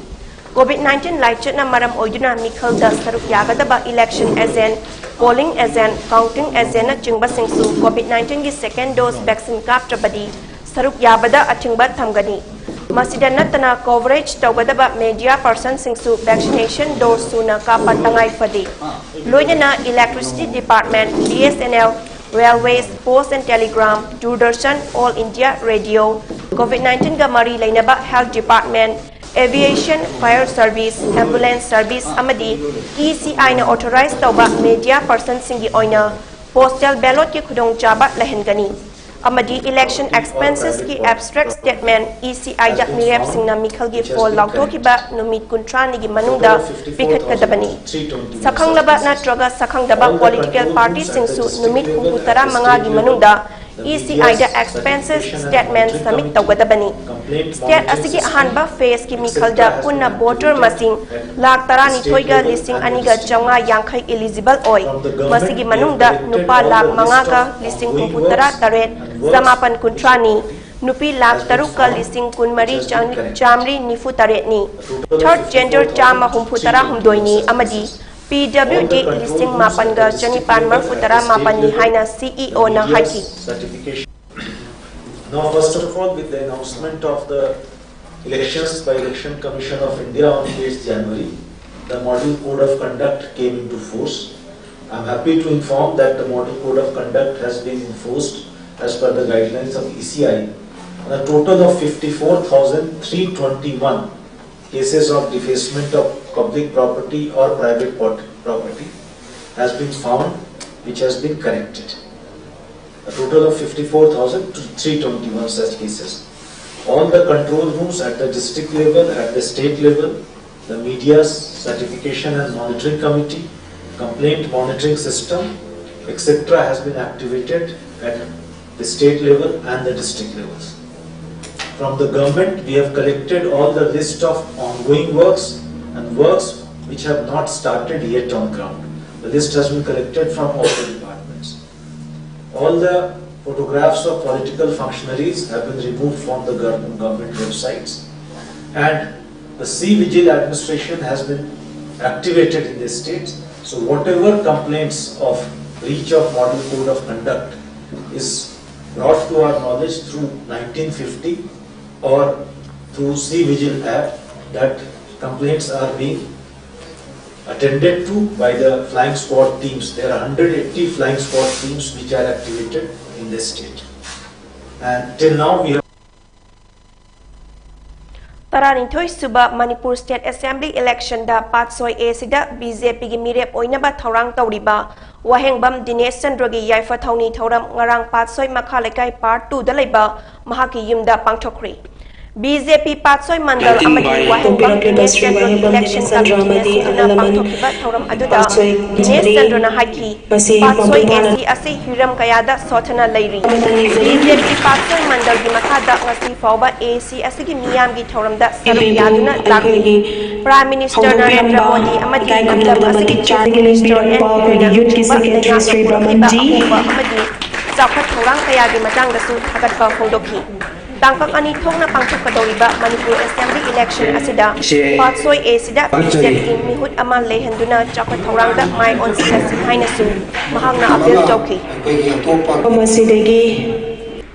COVID nineteen ꯂꯥꯏꯆꯠꯅ ꯃꯔꯝ ꯑꯣꯏꯗꯨꯅ ꯃꯤꯈꯜꯗ ꯁꯔꯨꯛ ꯌꯥꯒꯗꯕ election agent, polling agent, counting agent ꯅꯆꯤꯡꯕꯁꯤꯡꯁꯨ COVID nineteen ꯒꯤ second dose vaccine ꯀꯥꯞꯇ꯭ꯔꯕꯗꯤ ꯁꯔꯨꯛ ꯌꯥꯕꯗ ꯑꯊꯤꯡꯕ ꯊꯝꯒꯅꯤ꯫ ꯃꯁꯤꯗ ꯅꯠꯇꯅ coverage ꯇꯧꯒꯗꯕ media person ꯁꯤꯡꯁꯨ vaccination dose ꯁꯨꯅ ꯀꯥꯞꯄ ꯇꯉꯥꯏ ꯐꯗꯦ꯫ ꯂꯣꯏꯅꯅ Electricity Department, B S N L, Railways, Post and Telegram, Doordarshan, All India Radio, COVID nineteen ꯒ ꯃꯔꯤ ꯂꯩꯅꯕ Health Department, Aviation, Fire Service, Ambulance Service ꯑꯃꯗꯤ E C I ꯅ authorize ꯇꯧꯕ media person ꯁꯤꯡꯒꯤ ꯑꯣꯏꯅ postal ballot ꯀꯤ ꯈꯨꯗꯣꯡꯆꯥꯕ ꯂꯩꯍꯟꯒꯅꯤ꯫ ꯑꯃꯗꯤ election expenses ꯀꯤ abstract statement E C I ꯗ ꯃꯤꯔꯦꯞꯁꯤꯡꯅ ꯃꯤꯈꯜꯒꯤ ꯐꯣꯜ ꯂꯥꯎꯊꯣꯛꯈꯤꯕ ꯅꯨꯃꯤꯠ ꯀꯨꯟꯊ꯭ꯔꯥꯅꯤꯒꯤ ꯃꯅꯨꯡꯗ ꯄꯤꯈꯠꯀꯗꯕꯅꯤ꯫ ꯁꯛꯈꯪꯂꯕ ꯅꯠꯇ꯭ꯔꯒ ꯁꯛꯈꯪꯗꯕ political party ꯁꯤꯡꯁꯨ ꯅꯨꯃꯤꯠ ꯍꯨꯝꯐꯨ ꯇꯔꯥꯃꯉꯥꯒꯤ ꯃꯅꯨꯡꯗ E C I the expenses statement submit ꯇꯧꯒꯗꯕꯅꯤ꯫ State ꯑꯁꯤꯒꯤ ꯑꯍꯥꯟꯕ phase ꯀꯤ ꯃꯤꯈꯜꯗ ꯄꯨꯟꯅ voter ꯃꯁꯤꯡ ꯂꯥꯈ ꯇꯔꯥꯅꯤꯊꯣꯏꯒ ꯂꯤꯁꯤꯡ ꯑꯅꯤꯒ ꯆꯥꯝꯃꯉꯥ ꯌꯥꯡꯈꯩ eligible ꯑꯣꯏ꯫ ꯃꯁꯤꯒꯤ ꯃꯅꯨꯡꯗ ꯅꯨꯄꯥ ꯂꯥꯈ ꯃꯉꯥꯒ ꯂꯤꯁꯤꯡ ꯍꯨꯝꯐꯨ ꯇꯔꯥ ꯇꯔꯦꯠ ꯆꯃꯥꯄꯟ ꯀꯨꯟꯊ꯭ꯔꯥꯅꯤ, ꯅꯨꯄꯤ ꯂꯥꯈ ꯇꯔꯨꯛꯀ ꯂꯤꯁꯤꯡ ꯀꯨꯟꯃꯔꯤ ꯆꯥꯝꯃꯔꯤ ꯅꯤꯐꯨ ꯇꯔꯦꯠꯅꯤ꯫ Third gender ꯆꯥꯝꯃ ꯍꯨꯝꯐꯨ ꯇꯔꯥ ꯍꯨꯝꯗꯣꯏꯅꯤ ꯑꯃꯗꯤ P W D ꯂꯤꯁꯤꯡ ꯃꯥꯄꯟꯒ ꯆꯅꯤꯄꯥꯟ ꯃꯔꯤꯐꯨ ꯇꯔꯥ ꯃꯥꯄꯟꯅꯤ ꯍꯥꯏꯅ C E O ꯅ ꯍꯥꯏꯈꯤ꯫ Now, first of all, with the announcement of the Elections by Election Commission of India on eighth January, the Model Code of Conduct came into force. I'm happy to inform that the Model Code of Conduct has been enforced as per the guidelines of E C I on a total of fifty-four thousand three twenty-one cases of defacement of public property or private pot- property has been found, which has been corrected. A total of fifty-four thousand three twenty-one such cases. All the control rooms at the district level, at the state level, the media's certification and monitoring committee, complaint monitoring system, et cetera has been activated at the state level and the district levels. From the government, we have collected all the list of ongoing works and works which have not started yet on ground. The list has been collected from all the departments. All the photographs of political functionaries have been removed from the gov- government websites, and the C Vigil administration has been activated in the state. So, whatever complaints of breach of Model Code of Conduct is brought to our knowledge through nineteen fifty or through C Vigil app, that complaints are being attended to by the flying squad teams. There are one hundred eighty flying squad teams which are activated in the state. And till now we have ꯇꯔꯥꯅꯤꯊꯣꯏ ꯁꯨꯕ ꯃꯅꯤꯄꯨꯔ ꯁ꯭ꯇꯦꯠ ꯑꯦꯁꯦꯝꯕ꯭ꯂꯤ ꯏꯂꯦꯛꯁꯟꯗ ꯄꯥꯠꯁꯣꯏ ꯑꯦ ꯁꯤꯗ ꯕꯤ ꯖꯦ ꯄꯤꯒꯤ ꯃꯤꯔꯦꯞ ꯑꯣꯏꯅꯕ ꯊꯧꯔꯥꯡ ꯇꯧꯔꯤꯕ ꯋꯥꯍꯦꯡꯕꯝ ꯗꯤꯅꯦꯁ ꯆꯟꯗ꯭ꯔꯒꯤ ꯌꯥꯏꯐ ꯊꯧꯅꯤ ꯊꯧꯔꯝ ꯉꯔꯥꯡ ꯄꯥꯠꯁꯣꯏ ꯃꯈꯥ ꯂꯩꯀꯥꯏ ꯄꯥꯔꯠ ꯇꯨꯗ ꯂꯩꯕ ꯃꯍꯥꯛꯀꯤ ꯌꯨꯝꯗ ꯄꯥꯡꯊꯣꯛꯈ꯭ꯔꯤ꯫ ꯕꯤ ꯖꯦ ꯄꯤ ꯄꯥꯠꯁꯣꯏ ꯃꯟꯗꯜ ꯑꯃꯗꯤ ꯋꯥꯍꯦꯡꯕꯝ ꯗꯤꯅꯦꯁ ꯆꯟꯗ꯭ꯔꯒꯤ ꯏꯂꯦꯛꯁꯟ ꯀꯃꯤꯇꯤꯅ ꯁꯤꯟꯗꯨꯅ ꯄꯥꯡꯊꯣꯛꯈꯤꯕ ꯊꯧꯔꯝ ꯑꯗꯨꯗ ꯗꯤꯅꯦꯁ ꯆꯟꯗ꯭ꯔꯅ ꯍꯥꯏꯈꯤ, ꯄꯥꯠꯁꯣꯏ ꯑꯦ ꯁꯤ ꯑꯁꯤ ꯍꯤꯔꯝ ꯀꯌꯥꯗ ꯁꯣꯠꯊꯅ ꯂꯩꯔꯤ꯫ ꯕꯤ ꯖꯦ ꯄꯤ ꯄꯥꯠꯁꯣꯏ ꯃꯟꯗꯜꯒꯤ ꯃꯈꯥꯗ ꯉꯁꯤ ꯐꯥꯎꯕ ꯑꯦ ꯁꯤ ꯑꯁꯤꯒꯤ ꯃꯤꯌꯥꯝꯒꯤ ꯊꯧꯔꯝꯗ ꯁꯔꯨꯛ ꯌꯥꯗꯨꯅ ꯂꯥꯛꯂꯤ꯫ ꯄ꯭ꯔꯥꯏꯝ ꯃꯤꯅꯤꯁꯇꯔ ꯅꯔꯦꯟꯗ꯭ꯔ ꯃꯣꯗꯤ ꯑꯃꯗꯤ ꯂꯝꯗꯝ ꯑꯁꯤꯒꯤ ꯆꯤꯐ ꯃꯤꯅꯤꯁꯇꯔ ꯑꯦꯟ ꯕꯤꯔꯦꯟ ꯁꯤꯡꯍꯅ ꯂꯩꯉꯥꯛꯅ ꯄꯨꯔꯛꯈꯤꯕ ꯑꯍꯣꯡꯕ ꯑꯃꯗꯤ ꯆꯥꯎꯈꯠ ꯊꯧꯔꯥꯡ ꯀꯌꯥꯒꯤ ꯃꯇꯥꯡꯗꯁꯨ ꯊꯥꯒꯠꯄ ꯐꯣꯡꯗꯣꯛꯈꯤ꯫ ꯇꯥꯡꯀꯛ ꯑꯅꯤ ꯊꯣꯛꯅ ꯄꯥꯡꯊꯣꯛꯀꯗꯧꯔꯤꯕ ꯃꯅꯤꯄꯨꯔ ꯑꯦꯁꯦꯝꯕ꯭ꯂꯤ ꯏꯂꯦꯛꯁꯟ ꯑꯁꯤꯗ ꯄꯥꯠꯁꯣꯏ ꯑꯦ ꯁꯤꯗ ꯕꯤ ꯖꯦ ꯄꯤꯒꯤ ꯃꯤꯍꯨꯠ ꯑꯃ ꯂꯩꯍꯟꯗꯨꯅ ꯆꯥꯎꯈꯠ ꯊꯧꯔꯥꯡꯗ ꯃꯥꯏ ꯑꯣꯟꯁꯤꯜꯂꯁꯤ ꯍꯥꯏꯅꯁꯨ ꯃꯍꯥꯛꯅ ꯑꯄꯤꯜ ꯇꯧꯈꯤ꯫ ꯃꯐꯝ ꯑꯁꯤꯗꯒꯤ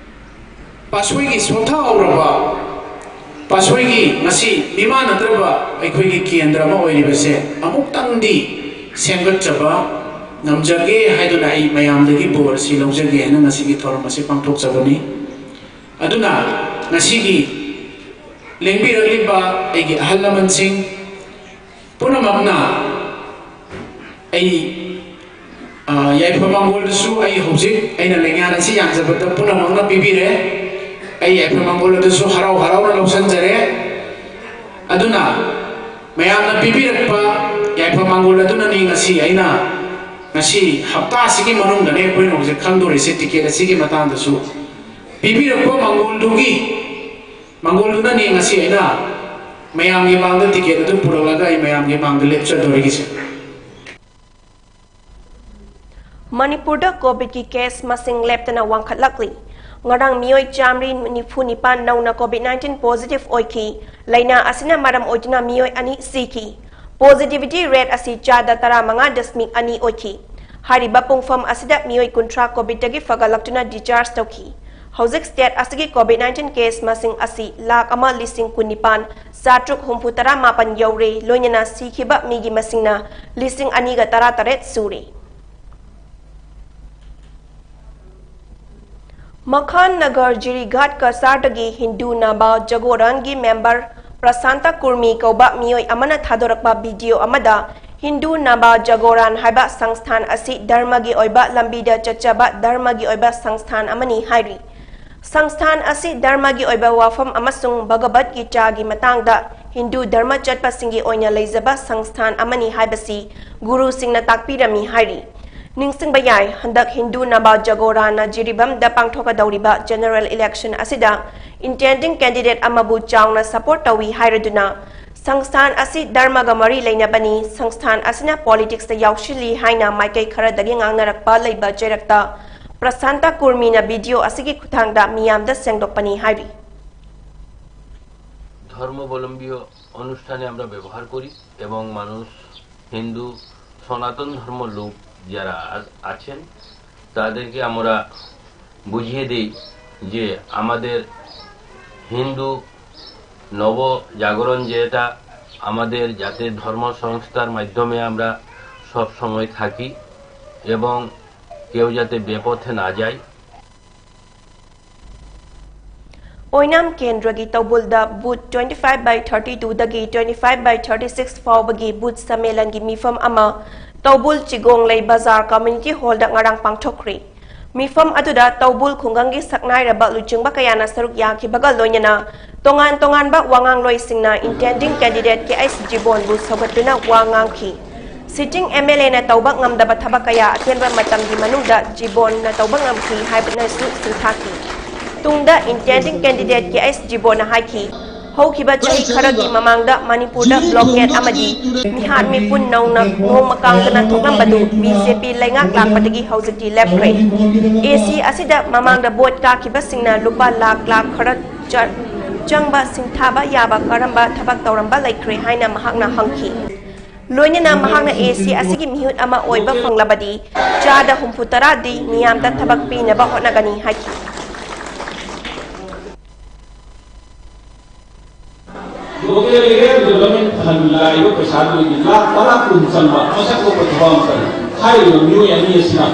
ꯄꯥꯠꯁꯣꯏꯒꯤ ꯁꯣꯟꯊꯍꯧꯔꯕ ꯄꯥꯠꯁꯣꯏꯒꯤ ꯉꯁꯤ ꯃꯤꯃꯥꯟꯅꯗ꯭ꯔꯕ ꯑꯩꯈꯣꯏꯒꯤ ꯀꯦꯟꯗ꯭ꯔ ꯑꯃ ꯑꯣꯏꯔꯤꯕꯁꯦ ꯑꯃꯨꯛꯇꯪꯗꯤ ꯁꯦꯝꯒꯠꯆꯕ ꯉꯝꯖꯒꯦ ꯍꯥꯏꯗꯨꯅ ꯑꯩ ꯃꯌꯥꯝꯗꯒꯤ ꯕꯣꯔ ꯑꯁꯤ ꯂꯧꯖꯒꯦ ꯍꯥꯏꯅ ꯉꯁꯤꯒꯤ ꯊꯧꯔꯝ ꯑꯁꯤ ꯄꯥꯡꯊꯣꯛꯆꯕꯅꯤ꯫ ꯑꯗꯨꯅ ꯉꯁꯤꯒꯤ ꯂꯦꯡꯕꯤꯔꯛꯂꯤꯕ ꯑꯩꯒꯤ ꯑꯍꯜ ꯂꯃꯟꯁꯤꯡ ꯄꯨꯝꯅꯃꯛꯅ ꯑꯩ ꯌꯥꯏꯐ ꯃꯪꯒꯣꯜꯗꯁꯨ ꯑꯩ ꯍꯧꯖꯤꯛ ꯑꯩꯅ ꯂꯩꯉꯥꯛ ꯑꯁꯤ ꯌꯥꯟꯖꯕꯗ ꯄꯨꯝꯅꯃꯛꯅ ꯄꯤꯕꯤꯔꯦ꯫ ꯑꯩ ꯌꯥꯏꯐ ꯃꯪꯒꯣꯜ ꯑꯗꯨꯁꯨ ꯍꯔꯥꯎ ꯍꯔꯥꯎꯅ ꯂꯧꯁꯤꯟꯖꯔꯦ꯫ ꯑꯗꯨꯅ ꯃꯌꯥꯝꯅ ꯄꯤꯕꯤꯔꯛꯄ ꯌꯥꯏꯐ ꯃꯪꯒꯣꯜ ꯑꯗꯨꯅꯅꯤ ꯉꯁꯤ ꯑꯩꯅ ꯉꯁꯤ ꯍꯞꯇꯥ ꯑꯁꯤꯒꯤ ꯃꯅꯨꯡꯗꯅꯦ ꯑꯩꯈꯣꯏꯅ ꯍꯧꯖꯤꯛ ꯈꯪꯗꯣꯔꯤꯁꯦ ꯇꯤꯀꯦꯠ ꯑꯁꯤꯒꯤ ꯃꯇꯥꯡꯗꯁꯨ꯫ ꯄꯤꯕꯤꯔꯛꯄ ꯃꯪꯒꯣꯜꯗꯨꯒꯤ ꯃꯪꯒꯣꯜꯗꯨꯅꯅꯤ ꯉꯁꯤ ꯑꯩꯅ ꯃꯌꯥꯝꯒꯤ ꯃꯥꯡꯗ ꯇꯤꯀꯦꯠ ꯑꯗꯨ ꯄꯨꯔꯛꯂꯒ ꯑꯩ ꯃꯌꯥꯝꯒꯤ ꯃꯥꯡꯗ ꯂꯦꯞꯆꯗꯧꯔꯤꯁꯦ꯫ ꯃꯅꯤꯄꯨꯔꯗ ꯀꯣꯚꯤꯗꯀꯤ ꯀꯦꯁ ꯃꯁꯤꯡ ꯂꯦꯞꯇꯅ ꯋꯥꯡꯈꯠꯂꯛꯂꯤ꯫ ꯉꯔꯥꯡ ꯃꯤꯑꯣꯏ ꯆꯥꯃꯔꯤ ꯅꯤꯐꯨ ꯅꯤꯄꯥꯟ ꯅꯧꯅ ꯀꯣꯚꯤꯗ ꯅꯥꯏꯟꯇꯤꯟ ꯄꯣꯖꯤꯇꯤꯚ ꯑꯣꯏꯈꯤ꯫ ꯂꯥꯏꯅꯥ ꯑꯁꯤꯅ ꯃꯔꯝ ꯑꯣꯏꯗꯨꯅ ꯃꯤꯑꯣꯏ ꯑꯅꯤ ꯁꯤꯈꯤ꯫ ꯄꯣꯖꯤꯇꯤꯚꯤꯇꯤ ꯔꯦꯠ ꯑꯁꯤ ꯆꯥꯗ ꯇꯔꯥꯃꯉꯥ ꯗꯁꯃꯤꯛ ꯑꯅꯤ ꯑꯣꯏꯈꯤ꯫ ꯍꯥꯏꯔꯤꯕ ꯄꯨꯡꯐꯝ ꯑꯁꯤꯗ ꯃꯤꯑꯣꯏ ꯀꯨꯟꯊ꯭ꯔꯥ ꯀꯣꯚꯤꯗꯇꯒꯤ ꯐꯒꯠꯂꯛꯇꯨꯅ ꯗꯤꯁꯆꯥꯔꯖ ꯇꯧꯈꯤ꯫ ꯍꯧꯖꯤꯛ state ꯑꯁꯤꯒꯤ COVID nineteen case ꯃꯁꯤꯡ ꯑꯁꯤ ꯂꯥꯈ ꯑꯃ ꯂꯤꯁꯤꯡ ꯀꯨꯟꯅꯤꯄꯥꯟ ꯆꯥꯇ꯭ꯔꯨꯛ ꯍꯨꯝꯐꯨ ꯇꯔꯥ ꯃꯥꯄꯟ ꯌꯧꯔꯦ꯫ ꯂꯣꯏꯅꯅ ꯁꯤꯈꯤꯕ ꯃꯤꯒꯤ ꯃꯁꯤꯡꯅ ꯂꯤꯁꯤꯡ ꯑꯅꯤꯒ ꯇꯔꯥ ꯇꯔꯦꯠ ꯁꯨꯔꯦ꯫ ꯃꯈꯥꯟ ꯅꯒꯔ ꯖꯤꯔꯤꯘꯥꯠ ꯀꯁꯥꯔꯗꯒꯤ ꯍꯤꯟꯗꯨ ꯅꯥꯕꯥ ꯖꯒꯣꯔꯥꯟꯒꯤ member ꯄ꯭ꯔꯁꯥꯟꯇ ꯀꯨꯔꯃꯤ ꯀꯧꯕ ꯃꯤꯑꯣꯏ ꯑꯃꯅ ꯊꯥꯗꯣꯔꯛꯄ video ꯑꯃꯗ ꯍꯤꯟꯗꯨ ꯅꯥꯕꯥ ꯖꯒꯣꯔꯥꯟ ꯍꯥꯏꯕ ꯁꯪꯁꯊꯥꯟ ꯑꯁꯤ ꯙꯔꯃꯒꯤ ꯑꯣꯏꯕ ꯂꯝꯕꯤꯗ ꯆꯠꯆꯕ ꯙꯔꯃꯒꯤ ꯑꯣꯏꯕ ꯁꯪꯁꯊꯥꯟ ꯑꯃꯅꯤ ꯍꯥꯏꯔꯤ꯫ ꯁꯪꯁꯊꯥꯟ ꯑꯁꯤ ꯙꯔꯃꯒꯤ ꯑꯣꯏꯕ ꯋꯥꯐꯝ ꯑꯃꯁꯨꯡ ꯚꯒꯕꯠ ꯒꯤꯇꯥꯒꯤ ꯃꯇꯥꯡꯗ ꯍꯤꯟꯗꯨ ꯙꯔꯃ ꯆꯠꯄꯁꯤꯡꯒꯤ ꯑꯣꯏꯅ ꯂꯩꯖꯕ ꯁꯪꯁꯊꯥꯟ ꯑꯃꯅꯤ ꯍꯥꯏꯕꯁꯤ ꯒꯨꯔꯨꯁꯤꯡꯅ ꯇꯥꯛꯄꯤꯔꯝꯃꯤ ꯍꯥꯏꯔꯤ꯫ ꯅꯤꯡꯁꯤꯡꯕ ꯌꯥꯏ, ꯍꯟꯗꯛ ꯍꯤꯟꯗꯨ ꯅꯥꯕꯥ ꯖꯒꯣꯔꯥꯅ ꯖꯤꯔꯤꯕꯥꯝꯗ ꯄꯥꯡꯊꯣꯛꯀꯗꯧꯔꯤꯕ general election ꯑꯁꯤꯗ intending candidate ꯑꯃꯕꯨ ꯆꯥꯎꯅ support ꯇꯧꯏ ꯍꯥꯏꯔꯗꯨꯅ ꯁꯪꯁꯊꯥꯟ ꯑꯁꯤ ꯙꯔꯃꯒ ꯃꯔꯤ ꯂꯩꯅꯕꯅꯤ, ꯁꯪꯁꯊꯥꯟ ꯑꯁꯤꯅ politicsꯇ ꯌꯥꯎꯁꯤꯜꯂꯤ ꯍꯥꯏꯅ ꯃꯥꯏꯀꯩ ꯈꯔꯗꯒꯤ ꯉꯥꯡꯅꯔꯛꯄ ꯂꯩꯕ ꯆꯩꯔꯛꯇ ꯄ꯭ꯔꯁꯥꯟꯇ ꯀꯨꯔꯃꯤꯅ video ꯑꯁꯤꯒꯤ ꯈꯨꯠꯊꯥꯡꯗ ꯃꯤꯌꯥꯝꯗ ꯁꯦꯡꯗꯣꯛꯄꯅꯤ ꯍꯥꯏꯔꯤ꯫ ধর্মাবলম্বী অনুষ্ঠানে আমরা ব্যবহার করি এবং মানুষ, হিন্দু সনাতন ধর্ম লোক যারা আ- আছেন, তাদেরকে আমরা বুঝিয়ে দিই যে আমাদের হিন্দু নব জাগরণ, যেটা আমাদের জাতির ধর্ম সংস্থার মাধ্যমে আমরা সব সময় থাকি এবং কেউ যাতে বেপথে না যায়। ꯑꯣꯏꯅꯥꯝ ꯀꯦꯟꯗ꯭ꯔꯒꯤ ꯇꯧꯕꯨꯜꯗ booth twenty five by thirty two ꯗꯒꯤ twenty five by thirty six ꯐꯥꯎꯕꯒꯤ booth ꯁꯝꯃꯦꯂꯟꯒꯤ ꯃꯤꯐꯝ ꯑꯃ ꯇꯧꯕꯨꯜ ꯆꯤꯒꯣꯡꯂꯩ ꯕꯖꯥꯔ community hallꯗ ꯉꯔꯥꯡ ꯄꯥꯡꯊꯣꯛꯈ꯭ꯔꯦ꯫ ꯃꯤꯐꯝ ꯑꯗꯨꯗ ꯇꯧꯕꯨꯜ ꯈꯨꯡꯒꯪꯒꯤ ꯁꯛꯅꯥꯏꯔꯕ ꯂꯨꯆꯤꯡꯕ ꯀꯌꯥꯅ ꯁꯔꯨꯛ ꯌꯥꯈꯤꯕꯒ ꯂꯣꯏꯅꯅ ꯇꯣꯉꯥꯟ ꯇꯣꯉꯥꯟꯕ ꯋꯥꯉꯥꯡꯂꯣꯏꯁꯤꯡꯅ intending candidate ꯀꯦ ꯑꯩꯆ ꯖꯤꯕꯣꯟꯕꯨ ꯁꯧꯒꯠꯇꯨꯅ ꯋꯥ ꯉꯥꯡꯈꯤ꯫ Sitting MLAꯅ ꯇꯧꯕ ꯉꯝꯗꯕ ꯊꯕꯛ ꯀꯌꯥ ꯑꯇꯦꯟꯕ ꯃꯇꯝꯒꯤ ꯃꯅꯨꯡꯗ ꯖꯤꯕꯣꯟꯅ ꯇꯧꯕ ꯉꯝꯈꯤ ꯍꯥꯏꯕꯅꯁꯨ ꯁꯤꯡꯊꯥꯈꯤ꯫ ꯇꯨꯡꯗ intending candidate ꯀꯦ ꯑꯩꯆ ꯖꯤꯕꯣꯟꯅ ꯍꯥꯏꯈꯤ, ꯍꯧꯈꯤꯕ ꯆꯍꯤ ꯈꯔꯒꯤ ꯃꯃꯥꯡꯗ ꯃꯅꯤꯄꯨꯔꯗ blockade ꯑꯃꯗꯤ ꯃꯤꯍꯥꯠ ꯃꯤꯄꯨꯟ ꯅꯧꯅ ꯅꯣꯡꯃ ꯀꯥꯡꯗꯅ ꯊꯣꯛꯂꯝꯕꯗꯨ BJP ꯂꯩꯉꯥꯛ ꯂꯥꯛꯄꯗꯒꯤ ꯍꯧꯖꯤꯛꯇꯤ ꯂꯦꯞꯈ꯭ꯔꯦ꯫ AC ꯑꯁꯤꯗ ꯃꯃꯥꯡꯗ vote ꯀꯥꯈꯤꯕꯁꯤꯡꯅ ꯂꯨꯄꯥ ꯂꯥꯈ ꯂꯥꯈ ꯈꯔ ꯆ- ꯆꯪꯕ ꯁꯤꯡꯊꯥꯕ ꯌꯥꯕ ꯀꯔꯝꯕ ꯊꯕꯛ ꯇꯧꯔꯝꯕ ꯂꯩꯈ꯭ꯔꯦ ꯍꯥꯏꯅ ꯃꯍꯥꯛꯅ ꯍꯪꯈꯤ꯫ ꯂꯣꯏꯅꯅ ꯃꯍꯥꯛꯅ AC ꯑꯁꯤꯒꯤ ꯃꯤꯍꯨꯠ ꯑꯃ ꯑꯣꯏꯕ ꯐꯪꯂꯕꯗꯤ ꯆꯥꯗ ꯍꯨꯝꯐꯨ ꯇꯔꯥꯗꯤ ꯃꯤꯌꯥꯝꯗ ꯊꯕꯛ ꯄꯤꯅꯕ ꯍꯣꯠꯅꯒꯅꯤ ꯍꯥꯏꯈꯤ꯫ Local Area Development Fund ꯂꯥꯛꯏꯕ ꯄꯩꯁꯥꯗꯨꯗꯒꯤ ꯂꯥꯈ ꯇꯔꯥ ꯀꯨꯟ ꯆꯪꯕ ꯃꯁꯛ ꯊꯣꯛꯄ ꯊꯕꯛ ꯑꯃ ꯇꯧꯏ꯫ ꯍꯥꯏꯔꯤꯕ ꯃꯤꯑꯣꯏ ꯑꯅꯤ ꯑꯁꯤꯅ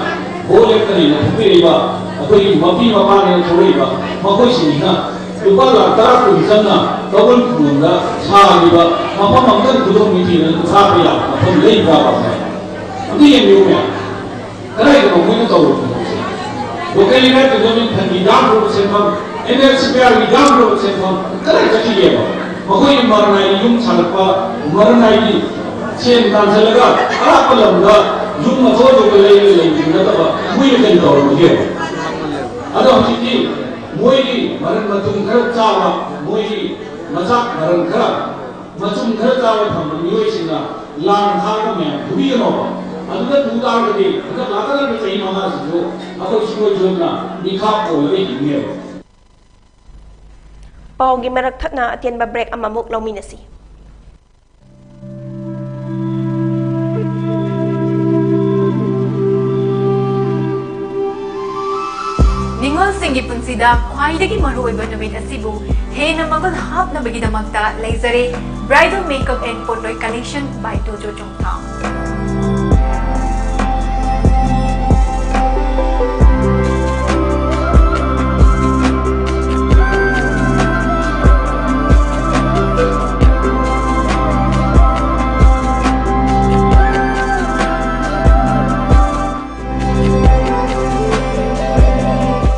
ꯚꯣꯠ ꯂꯦꯞꯇꯔꯤꯅ ꯐꯨꯕꯤꯔꯛꯏꯕ ꯑꯩꯈꯣꯏꯒꯤ ꯃꯄꯤ ꯃꯄꯥꯅꯦꯅ ꯊꯣꯛꯂꯛꯏꯕ ꯃꯈꯣꯏꯁꯤꯡꯁꯤꯅ ꯂꯨꯄꯥ ꯂꯥꯈ ꯇꯔꯥ ꯀꯨꯟ ꯆꯪꯅ ꯀꯧꯕ꯭ꯔꯨ ꯈꯨꯡꯒꯪꯗ ꯁꯥꯔꯤꯕ ꯃꯐꯝ ꯑꯃꯇꯪ ꯈꯨꯗꯣꯡ ꯅꯤꯡꯊꯤꯅ ꯁꯥꯕ ꯌꯥꯕ ꯃꯐꯝ ꯂꯩꯕ꯭ꯔꯥ? ꯑꯗꯨ ꯌꯦꯡꯕꯤꯌꯨ ꯃꯌꯥꯝ꯫ ꯀꯗꯥꯏꯗꯅꯣ ꯃꯣꯏꯅ ꯇꯧꯔꯤꯕ ꯊꯕꯛꯁꯦ? Local Area Development Fund ꯒꯤ ꯌꯥꯝꯗ꯭ꯔꯕ ꯁꯦꯟꯐꯝ, NLCPR ꯒꯤ ꯌꯥꯝꯗ꯭ꯔꯕ ꯁꯦꯟꯐꯝ ꯀꯗꯥꯏ ꯆꯠꯈꯤꯒꯦꯕ? ꯃꯈꯣꯏꯒꯤ ꯃꯔꯅꯥꯏ ꯌꯨꯝ ꯁꯥꯒꯠꯄ, ꯃꯔꯅꯥꯏꯒꯤ ꯁꯦꯟ ꯇꯥꯟꯁꯤꯜꯂꯒ ꯑꯔꯥꯞꯄ ꯂꯝꯗ ꯌꯨꯝ ꯑꯆꯧ ꯑꯆꯧꯕ ꯂꯩꯔꯒ ꯂꯩꯕꯗꯨ ꯅꯠꯇꯕ ꯃꯣꯏꯅ ꯀꯔꯤ ꯇꯧꯔꯝꯒꯦꯕ? ꯑꯗꯣ ꯍꯧꯖꯤꯛꯇꯤ ꯃꯣꯏꯒꯤ ꯃꯔꯟ ꯃꯊꯨꯝ ꯈꯔ ꯆꯥꯕ, ꯃꯣꯏꯒꯤ ꯃꯆꯥꯛ ꯃꯔꯟ ꯈꯔ ꯃꯆꯨꯝ ꯈꯔ ꯆꯥꯕ ꯐꯪꯕ ꯃꯤꯑꯣꯏꯁꯤꯡꯅ ꯂꯥꯡ ꯊꯥꯔꯒ ꯃꯌꯥꯝ ꯐꯨꯕꯤꯒꯅꯣꯕ꯫ ꯑꯗꯨꯗ ꯇꯨ ꯇꯥꯔꯒꯗꯤ ꯍꯟꯗꯛ ꯂꯥꯛꯀꯗꯧꯔꯤꯕ ꯆꯍꯤ ꯃꯉꯥꯁꯤꯁꯨ ꯑꯩꯈꯣꯏ ꯁꯨꯡꯁꯣꯏ ꯁꯣꯏꯗꯅ ꯃꯤꯈꯥ ꯄꯣꯜꯂꯒ ꯍꯤꯡꯅꯦꯕ꯫ ꯄꯥꯎꯒꯤ ꯃꯔꯛ ꯊꯠꯅ ꯑꯇꯦꯟꯕ ꯕ꯭ꯔꯦꯛ ꯑꯃꯃꯨꯛ ꯂꯧꯃꯤꯟꯅꯁꯤ꯫ ꯅꯤꯉꯣꯜꯁꯤꯡꯒꯤ ꯄꯨꯟꯁꯤꯗ ꯈ꯭ꯋꯥꯏꯗꯒꯤ ꯃꯔꯨꯑꯣꯏꯕ ꯅꯨꯃꯤꯠ ꯑꯁꯤꯕꯨ ꯍꯦꯟꯅ ꯃꯒꯨꯟ ꯍꯥꯞꯅꯕꯒꯤꯗꯃꯛꯇ ꯂꯩꯖꯔꯦ Bridal Makeup and Potloy Collection by Tojo Chongthang꯫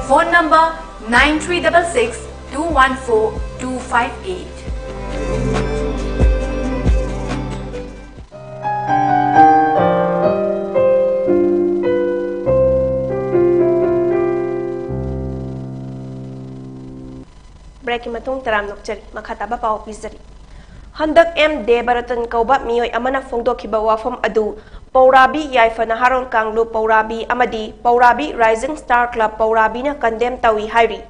Phone number nine three double six two one four two five eight. ꯕ꯭ꯔꯦꯛꯀꯤ ꯃꯇꯨꯡ ꯇꯔꯥꯝꯅ ꯑꯣꯛꯆꯔꯤ꯫ ꯃꯈꯥ ꯇꯥꯕ ꯄꯥꯎ ꯄꯤꯖꯔꯤ꯫ ꯍꯟꯗꯛ ꯑꯦꯝ ꯗꯦꯕꯔꯇꯟ ꯀꯧꯕ ꯃꯤꯑꯣꯏ ꯑꯃꯅ ꯐꯣꯡꯗꯣꯛꯈꯤꯕ ꯋꯥꯐꯝ ꯑꯗꯨ ꯄꯧꯔꯥꯕꯤ ꯌꯥꯏꯐ ꯅꯍꯥꯔꯣꯜ ꯀꯥꯡꯂꯨꯞ ꯄꯧꯔꯥꯕꯤ ꯑꯃꯗꯤ ꯄꯧꯔꯥꯕꯤ Rising Star Club ꯄꯧꯔꯥꯕꯤꯅ condemn ꯇꯧꯏ ꯍꯥꯏꯔꯤ꯫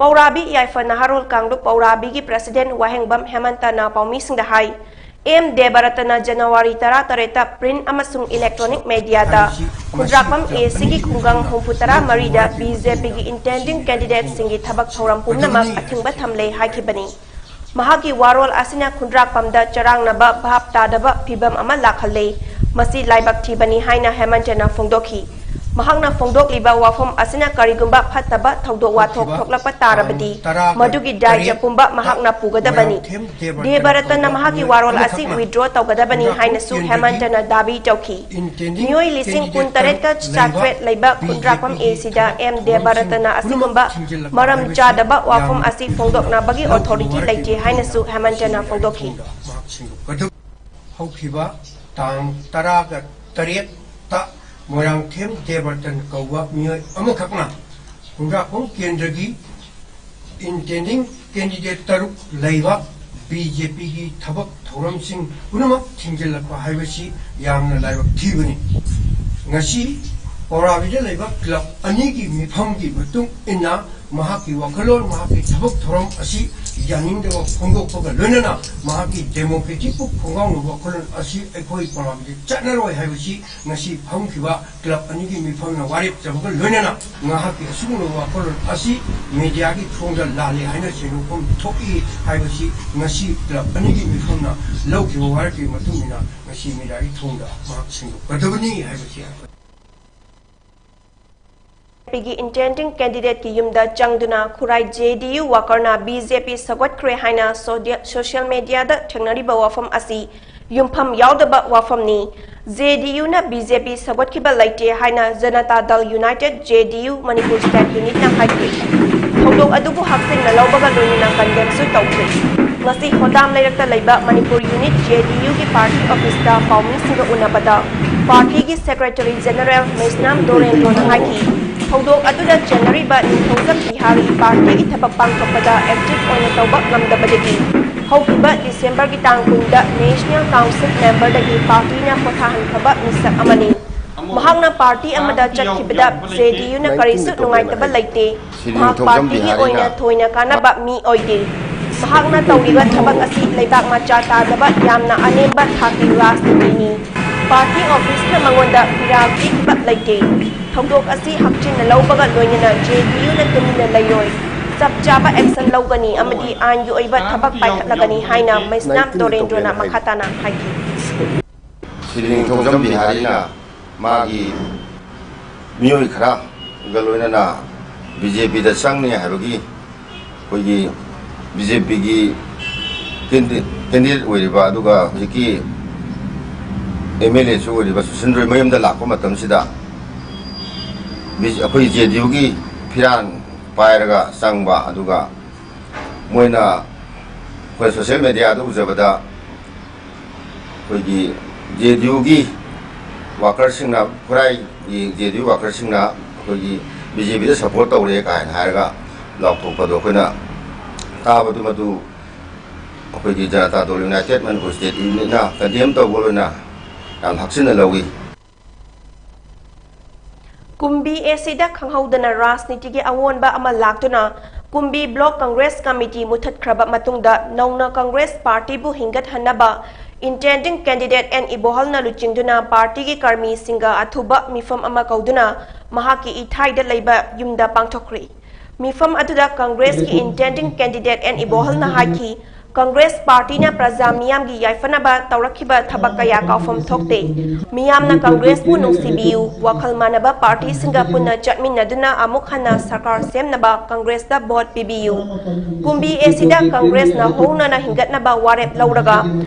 ꯄꯧꯔꯥꯕꯤ ꯌꯥꯏꯐ ꯅꯍꯥꯔꯣꯜ ꯀꯥꯡꯂꯨꯞ ꯄꯧꯔꯥꯕꯤꯒꯤ president ꯋꯥꯍꯦꯡꯕꯝ ꯍꯦꯃꯟꯇꯅ ꯄꯥꯎꯃꯤꯁꯤꯡꯗ ꯍꯥꯏ, ꯑꯦꯝ ꯗꯦꯕꯔꯇꯅ ꯖꯅꯋꯥꯔꯤ ꯇꯔꯥꯇꯔꯦꯠꯇ print ꯑꯃꯁꯨꯡ electronic mediaꯗ ꯈꯨꯟꯗ꯭ꯔꯥꯛꯄꯝ ꯑꯦ ꯁꯤꯒꯤ ꯈꯨꯡꯒꯪ ꯍꯨꯝꯐꯨꯇꯔꯥ ꯃꯔꯤꯗ ꯕꯤ ꯖꯦ ꯄꯤꯒꯤ intending candidateꯁꯤꯡꯒꯤ ꯊꯕꯛ ꯊꯧꯔꯝ ꯄꯨꯝꯅꯃꯛ ꯑꯊꯤꯡꯕ ꯊꯝꯂꯦ ꯍꯥꯏꯈꯤꯕꯅꯤ꯫ ꯃꯍꯥꯛꯀꯤ ꯋꯥꯔꯣꯜ ꯑꯁꯤꯅ ꯈꯨꯟꯗ꯭ꯔꯥꯛꯄꯝꯗ ꯆꯔꯥꯡꯅꯕ ꯚꯥꯞ ꯇꯥꯗꯕ ꯐꯤꯚꯝ ꯑꯃ ꯂꯥꯛꯍꯜꯂꯦ꯫ ꯃꯁꯤ ꯂꯥꯏꯕꯛ ꯊꯤꯕꯅꯤ ꯍꯥꯏꯅ ꯍꯦꯃꯟꯇꯅ ꯐꯣꯡꯗꯣꯛꯈꯤ꯫ ꯃꯍꯥꯛꯅ ꯐꯣꯡꯗꯣꯛꯂꯤꯕ ꯋꯥꯐꯝ ꯑꯁꯤꯅ ꯀꯔꯤꯒꯨꯝꯕ ꯐꯠꯇꯕ ꯊꯧꯗꯣꯛ ꯋꯥꯊꯣꯛ ꯊꯣꯛꯂꯛꯄ ꯇꯥꯔꯕꯗꯤ, ꯃꯗꯨꯒꯤ ꯗꯥꯏꯖ ꯄꯨꯝꯕ ꯃꯍꯥꯛꯅ ꯄꯨꯒꯗꯕꯅꯤ꯫ ꯗꯦꯕꯔꯇꯟꯅ ꯃꯍꯥꯛꯀꯤ ꯋꯥꯔꯣꯜ ꯑꯁꯤ ꯋꯤꯗ꯭ꯔꯣ ꯇꯧꯒꯗꯕꯅꯤ ꯍꯥꯏꯅꯁꯨ ꯍꯦꯃꯟꯇꯅ ꯗꯥꯕꯤ ꯇꯧꯈꯤ꯫ ꯃꯤꯑꯣꯏ ꯂꯤꯁꯤꯡ ꯀꯨꯟ ꯇꯔꯦꯠꯀ ꯆꯥꯇ꯭ꯔꯦꯠ ꯂꯩꯕ ꯈꯨꯟꯗ꯭ꯔꯥꯛꯄꯝ ꯑꯦꯁꯤꯗ ꯑꯦꯝ ꯗꯦꯕꯔꯇꯟꯅ ꯑꯁꯤꯒꯨꯝꯕ ꯃꯔꯝ ꯆꯥꯗꯕ ꯋꯥꯐꯝ ꯑꯁꯤ ꯐꯣꯡꯗꯣꯛꯅꯕꯒꯤ ꯑꯣꯊꯣꯔꯤꯇꯤ ꯂꯩꯇꯦ ꯍꯥꯏꯅꯁꯨ ꯍꯦꯃꯟꯇꯅ ꯐꯣꯡꯗꯣꯛꯈꯤ꯫ ꯍꯧꯈꯤꯕ ꯇꯥꯡ ꯇꯔꯥꯒ ꯇꯔꯦꯠꯇ ꯃꯣꯏꯔꯥꯡꯊꯦꯝ ꯗꯦꯕꯔꯇꯟ ꯀꯧꯕ ꯃꯤꯑꯣꯏ ꯑꯃꯈꯛꯅ ꯈꯨꯟꯗ꯭ꯔꯥꯛꯄꯝ ꯀꯦꯟꯗ꯭ꯔꯒꯤ intending candidate ꯇꯔꯨꯛ ꯂꯩꯕ ꯕꯤ ꯖꯦ ꯄꯤꯒꯤ ꯊꯕꯛ ꯊꯧꯔꯝꯁꯤꯡ ꯄꯨꯝꯅꯃꯛ ꯊꯤꯡꯖꯤꯜꯂꯛꯄ ꯍꯥꯏꯕꯁꯤ ꯌꯥꯝꯅ ꯂꯥꯏꯕꯛ ꯊꯤꯕꯅꯤ꯫ ꯉꯁꯤ ꯄꯧꯔꯥꯕꯤꯗ ꯂꯩꯕ ꯀ꯭ꯂꯕ ꯑꯅꯤꯒꯤ ꯃꯤꯐꯝꯒꯤ ꯃꯇꯨꯡ ꯏꯟꯅ ꯃꯍꯥꯛꯀꯤ ꯋꯥꯈꯜꯂꯣꯟ, ꯃꯍꯥꯛꯀꯤ ꯊꯕꯛ ꯊꯧꯔꯝ ꯑꯁꯤ ꯌꯥꯅꯤꯡꯗꯕ ꯐꯣꯡꯗꯣꯛꯄꯒ ꯂꯣꯏꯅꯅ ꯃꯍꯥꯛꯀꯤ democratic ꯄꯨ ꯈꯣꯡꯒꯥꯎꯅꯕ ꯋꯥꯈꯜꯂꯣꯟ ꯑꯁꯤ ꯑꯩꯈꯣꯏ ꯄꯧꯔꯥꯕꯤꯗ ꯆꯠꯅꯔꯣꯏ ꯍꯥꯏꯕꯁꯤ ꯉꯁꯤ ꯐꯝꯈꯤꯕ ꯀ꯭ꯂꯕ ꯑꯅꯤꯒꯤ ꯃꯤꯐꯝꯅ ꯋꯥꯔꯦꯞ ꯆꯕꯒ ꯂꯣꯏꯅꯅ ꯃꯍꯥꯛꯀꯤ ꯑꯁꯤꯒꯨꯝꯂꯕ ꯋꯥꯈꯜꯂꯣꯟ ꯑꯁꯤ ꯃꯦꯗꯤꯌꯥꯒꯤ ꯊꯣꯡꯗ ꯂꯥꯜꯂꯦ ꯍꯥꯏꯅ ꯁꯦꯡꯗꯣꯛꯐꯝ ꯊꯣꯛꯏ ꯍꯥꯏꯕꯁꯤ ꯉꯁꯤ ꯀ꯭ꯂꯕ ꯑꯅꯤꯒꯤ ꯃꯤꯐꯝꯅ ꯂꯧꯈꯤꯕ ꯋꯥꯔꯦꯞꯀꯤ ꯃꯇꯨꯡ ꯏꯟꯅ ꯉꯁꯤ ꯃꯦꯗꯤꯌꯥꯒꯤ ꯊꯣꯡꯗ ꯃꯍꯥꯛ ꯁꯦꯡꯗꯣꯛꯀꯗꯕꯅꯤ ꯍꯥꯏꯕꯁꯤ ꯑꯩꯈꯣꯏ ꯕꯤ ꯖꯦ ꯄꯤꯒꯤ intending candidate ꯀꯤ ꯌꯨꯝꯗ ꯆꯪꯗꯨꯅ ꯈꯨꯔꯥꯏ ꯖꯦ ꯗꯤ ꯌꯨ worker ꯅ ꯕꯤ ꯖꯦ ꯄꯤ ꯁꯧꯒꯠꯈ꯭ꯔꯦ ꯍꯥꯏꯅ ꯁꯣꯗꯤꯌ-, social media ꯗ ꯊꯦꯡꯅꯔꯤꯕ ꯋꯥꯐꯝ ꯑꯁꯤ ꯌꯨꯝꯐꯝ ꯌꯥꯎꯗꯕ ꯋꯥꯐꯝꯅꯤ꯫ ꯖꯦ ꯗꯤ ꯌꯨ ꯅ ꯕꯤ ꯖꯦ ꯄꯤ ꯁꯧꯒꯠꯈꯤꯕ ꯂꯩꯇꯦ ꯍꯥꯏꯅ ꯖꯅꯇꯥ ꯗꯜ ꯌꯨꯅꯥꯏꯇꯦꯗ, ꯖꯦ ꯗꯤ ꯌꯨ, ꯃꯅꯤꯄꯨꯔ state unit ꯅ ꯍꯥꯏꯈꯤ꯫ ꯊꯧꯗꯣꯛ ꯑꯗꯨꯕꯨ ꯍꯛꯆꯤꯟꯅ ꯂꯧꯕꯒ ꯂꯣꯏꯅꯅ condemn ꯁꯨ ꯇꯧꯈ꯭ꯔꯦ꯫ ꯉꯁꯤ ꯍꯣꯗꯥꯝ ꯂꯩꯔꯛꯇ ꯂꯩꯕ ꯃꯅꯤꯄꯨꯔ unit ꯖꯦ ꯗꯤ ꯌꯨ ꯒꯤ party office ꯇ ꯄꯥꯎꯃꯤꯁꯤꯡꯒ ꯎꯅꯕꯗ party ꯒꯤ secretary general ꯃꯩꯁꯅꯥꯝ ꯗꯣꯔꯦꯟꯗ꯭ꯔꯣꯅ ꯍꯥꯏꯈꯤ, ꯊꯧꯗꯣꯛ ꯑꯗꯨꯗ ꯆꯦꯟꯅꯔꯤꯕ ꯅꯤꯡꯊꯧꯖꯝ ꯕꯤꯍꯥꯔꯤ party ꯒꯤ ꯊꯕꯛ ꯄꯥꯡꯊꯣꯛꯄꯗ active ꯑꯣꯏꯅ ꯇꯧꯕ ꯉꯝꯗꯕꯗꯒꯤ ꯍꯧꯈꯤꯕ ꯗꯤꯁꯦꯝꯕꯔꯒꯤ ꯇꯥꯡ ꯀꯨꯟꯗ National Council member ꯗꯒꯤ party ꯅ ꯄꯣꯊꯥꯍꯟꯈ꯭ꯔꯕ ꯃꯤꯁꯛ ꯑꯃꯅꯤ꯫ ꯃꯍꯥꯛꯅ party ꯑꯃꯗ ꯆꯠꯈꯤꯕꯗ ꯖꯦ ꯗꯤ ꯌꯨ ꯅ ꯀꯔꯤꯁꯨ ꯅꯨꯡꯉꯥꯏꯇꯕ ꯂꯩꯇꯦ꯫ ꯃꯍꯥꯛ party ꯒꯤ ꯑꯣꯏꯅ ꯊꯣꯏꯅ ꯀꯥꯟꯅꯕ ꯃꯤ ꯑꯣꯏꯗꯦ꯫ ꯃꯍꯥꯛꯅ ꯇꯧꯔꯤꯕ ꯊꯕꯛ ꯑꯁꯤ ꯂꯩꯕꯥꯛ ꯃꯆꯥ ꯇꯥꯗꯕ ꯌꯥꯝꯅ ꯑꯅꯦꯝꯕ ꯊꯥꯛꯀꯤ ꯔꯥꯖꯅꯤꯇꯤꯅꯤ꯫ Party office ꯅ ꯃꯉꯣꯟꯗ ꯐꯤꯔꯥꯜ ꯄꯤꯈꯤꯕ ꯂꯩꯇꯦ꯫ ꯊꯧꯗꯣꯛ ꯑꯁꯤ ꯍꯛꯆꯤꯟꯅ ꯂꯧꯕꯒ ꯂꯣꯏꯅꯅ ꯖꯦ ꯗꯤ ꯌꯨ ꯅ ꯇꯨꯃꯤꯟꯅ ꯂꯩꯔꯣꯏ꯫ ꯆꯞ ꯆꯥꯕ action ꯂꯧꯒꯅꯤ ꯑꯃꯗꯤ ꯑꯥꯏꯟꯒꯤ ꯑꯣꯏꯕ ꯊꯕꯛ ꯄꯥꯏꯈꯠꯂꯒꯅꯤ ꯍꯥꯏꯅ ꯃꯩꯁꯅꯥꯝ ꯇꯣꯔꯦꯟꯗ꯭ꯔꯣꯅ ꯃꯈꯥ ꯇꯥꯅ ꯍꯥꯏꯈꯤ꯫ ꯁ꯭ꯔꯤ ꯅꯤꯡꯊꯧꯖꯝ ꯕꯤꯍꯥꯔꯤꯅ ꯃꯥꯒꯤ ꯃꯤꯑꯣꯏ ꯈꯔꯒ ꯂꯣꯏꯅꯅ ꯕꯤ ꯖꯦ ꯄꯤꯗ ꯆꯪꯅꯤ ꯍꯥꯏꯕꯒꯤ ꯑꯩꯈꯣꯏꯒꯤ ꯕꯤ ꯖꯦ ꯄꯤꯒꯤ ꯀꯦꯟꯗꯤꯗꯦꯠ ꯑꯣꯏꯔꯤꯕ ꯑꯗꯨꯒ ꯍꯧꯖꯤꯛꯀꯤ ꯑꯦꯝ ꯑꯦꯜ ꯑꯦꯁꯨ ꯑꯣꯏꯔꯤꯕ ꯁꯨꯁꯤꯟ ꯔꯣꯏ ꯃꯌꯨꯝꯗ ꯂꯥꯛꯄ ꯃꯇꯝꯁꯤꯗ ꯑꯩꯈꯣꯏ ꯖꯦ ꯗꯤ ꯌꯨꯒꯤ ꯐꯤꯔꯥꯟ ꯄꯥꯏꯔꯒ ꯆꯪꯕ, ꯑꯗꯨꯒ ꯃꯣꯏꯅ ꯑꯩꯈꯣꯏ ꯁꯣꯁꯤꯌꯦꯜ ꯃꯦꯗꯤꯌꯥꯗ ꯎꯖꯕꯗ ꯑꯩꯈꯣꯏꯒꯤ ꯖꯦ ꯗꯤ ꯌꯨꯒꯤ ꯋꯥꯀꯔꯁꯤꯡꯅ, ꯈꯨꯔꯥꯏꯒꯤ ꯖꯦ ꯗꯤ ꯌꯨ ꯋꯥꯀꯔꯁꯤꯡꯅ ꯑꯩꯈꯣꯏꯒꯤ ꯕꯤ ꯖꯦ ꯄꯤꯗ ꯁꯄꯣꯔꯠ ꯇꯧꯔꯦ ꯀꯥꯏꯅ ꯍꯥꯏꯔꯒ ꯂꯥꯎꯊꯣꯛꯄꯗꯣ ꯑꯩꯈꯣꯏꯅ ꯇꯥꯕꯗꯨ ꯃꯗꯨ ꯑꯩꯈꯣꯏꯒꯤ ꯖꯅꯇꯥ ꯗꯜ ꯌꯨꯅꯥꯏꯇꯦꯗ ꯃꯅꯤꯄꯨꯔ ꯁ꯭ꯇꯦꯠ ꯌꯨꯅꯤꯠꯅ ꯀꯟꯗꯦꯝ ꯇꯧꯕ ꯑꯣꯏꯅ ꯌꯥꯝ ꯍꯛꯆꯤꯟꯅ ꯂꯧꯏ꯫ ꯀꯨꯝꯕꯤ ꯑꯦꯁꯤꯗ ꯈꯪꯍꯧꯗꯅ ꯔꯥꯖꯅꯤꯇꯤꯒꯤ ꯑꯑꯣꯟꯕ ꯑꯃ ꯂꯥꯛꯇꯨꯅ ꯀꯨꯝꯕꯤ ꯕ꯭ꯂꯣꯛ ꯀꯪꯒ꯭ꯔꯦꯁ ꯀꯃꯤꯇꯤ ꯃꯨꯊꯠꯈ꯭ꯔꯕ ꯃꯇꯨꯡꯗ ꯅꯧꯅ ꯀꯪꯒ꯭ꯔꯦꯁ ꯄꯥꯔꯇꯤꯕꯨ ꯍꯤꯡꯒꯠꯍꯟꯅꯕ intending candidate ꯑꯦꯟ ꯏꯕꯣꯍꯜꯅ ꯂꯨꯆꯤꯡꯗꯨꯅ ꯄꯥꯔꯇꯤꯒꯤ ꯀꯔꯃꯤꯁꯤꯡꯒ ꯑꯊꯨꯕ ꯃꯤꯐꯝ ꯑꯃ ꯀꯧꯗꯨꯅ ꯃꯍꯥꯛꯀꯤ ꯏꯊꯥꯏꯗ ꯂꯩꯕ ꯌꯨꯝꯗ ꯄꯥꯡꯊꯣꯛꯈ꯭ꯔꯤ꯫ ꯃꯤꯐꯝ ꯑꯗꯨꯗ ꯀꯪꯒ꯭ꯔꯦꯁꯀꯤ intending candidate ꯑꯦꯟ ꯏꯕꯣꯍꯜꯅ ꯍꯥꯏꯈꯤ, ꯀꯪꯒ꯭ꯔꯦꯁ ꯄꯥꯔꯇꯤꯅ ꯄ꯭ꯔꯖꯥ ꯃꯤꯌꯥꯝꯒꯤ ꯌꯥꯏꯐꯅꯕ ꯇꯧꯔꯛꯈꯤꯕ ꯊꯕꯛ ꯀꯌꯥ ꯀꯥꯎꯐꯝ ꯊꯣꯛꯇꯦ꯫ ꯃꯤꯌꯥꯝꯅ ꯀꯪꯒ꯭ꯔꯦꯁꯄꯨ ꯅꯨꯡꯁꯤꯕꯤꯌꯨ, ꯋꯥꯈꯜ ꯃꯥꯟꯅꯕ ꯄꯥꯔꯇꯤꯁꯤꯡꯒ ꯄꯨꯟꯅ ꯆꯠꯃꯤꯟꯅꯗꯨꯅ ꯑꯃꯨꯛ ꯍꯟꯅ ꯁꯔꯀꯥꯔ ꯁꯦꯝꯅꯕ ꯀꯪꯒ꯭ꯔꯦꯁꯇ ꯚꯣꯠ ꯄꯤꯕꯤꯌꯨ꯫ ꯀꯨꯝꯕꯤ ꯑꯦꯁꯤꯗ ꯀꯪꯒ꯭ꯔꯦꯁꯅ ꯍꯧꯅꯅ ꯍꯤꯡꯒꯠꯅꯕ ꯋꯥꯔꯦꯞ ꯂꯧꯔꯒ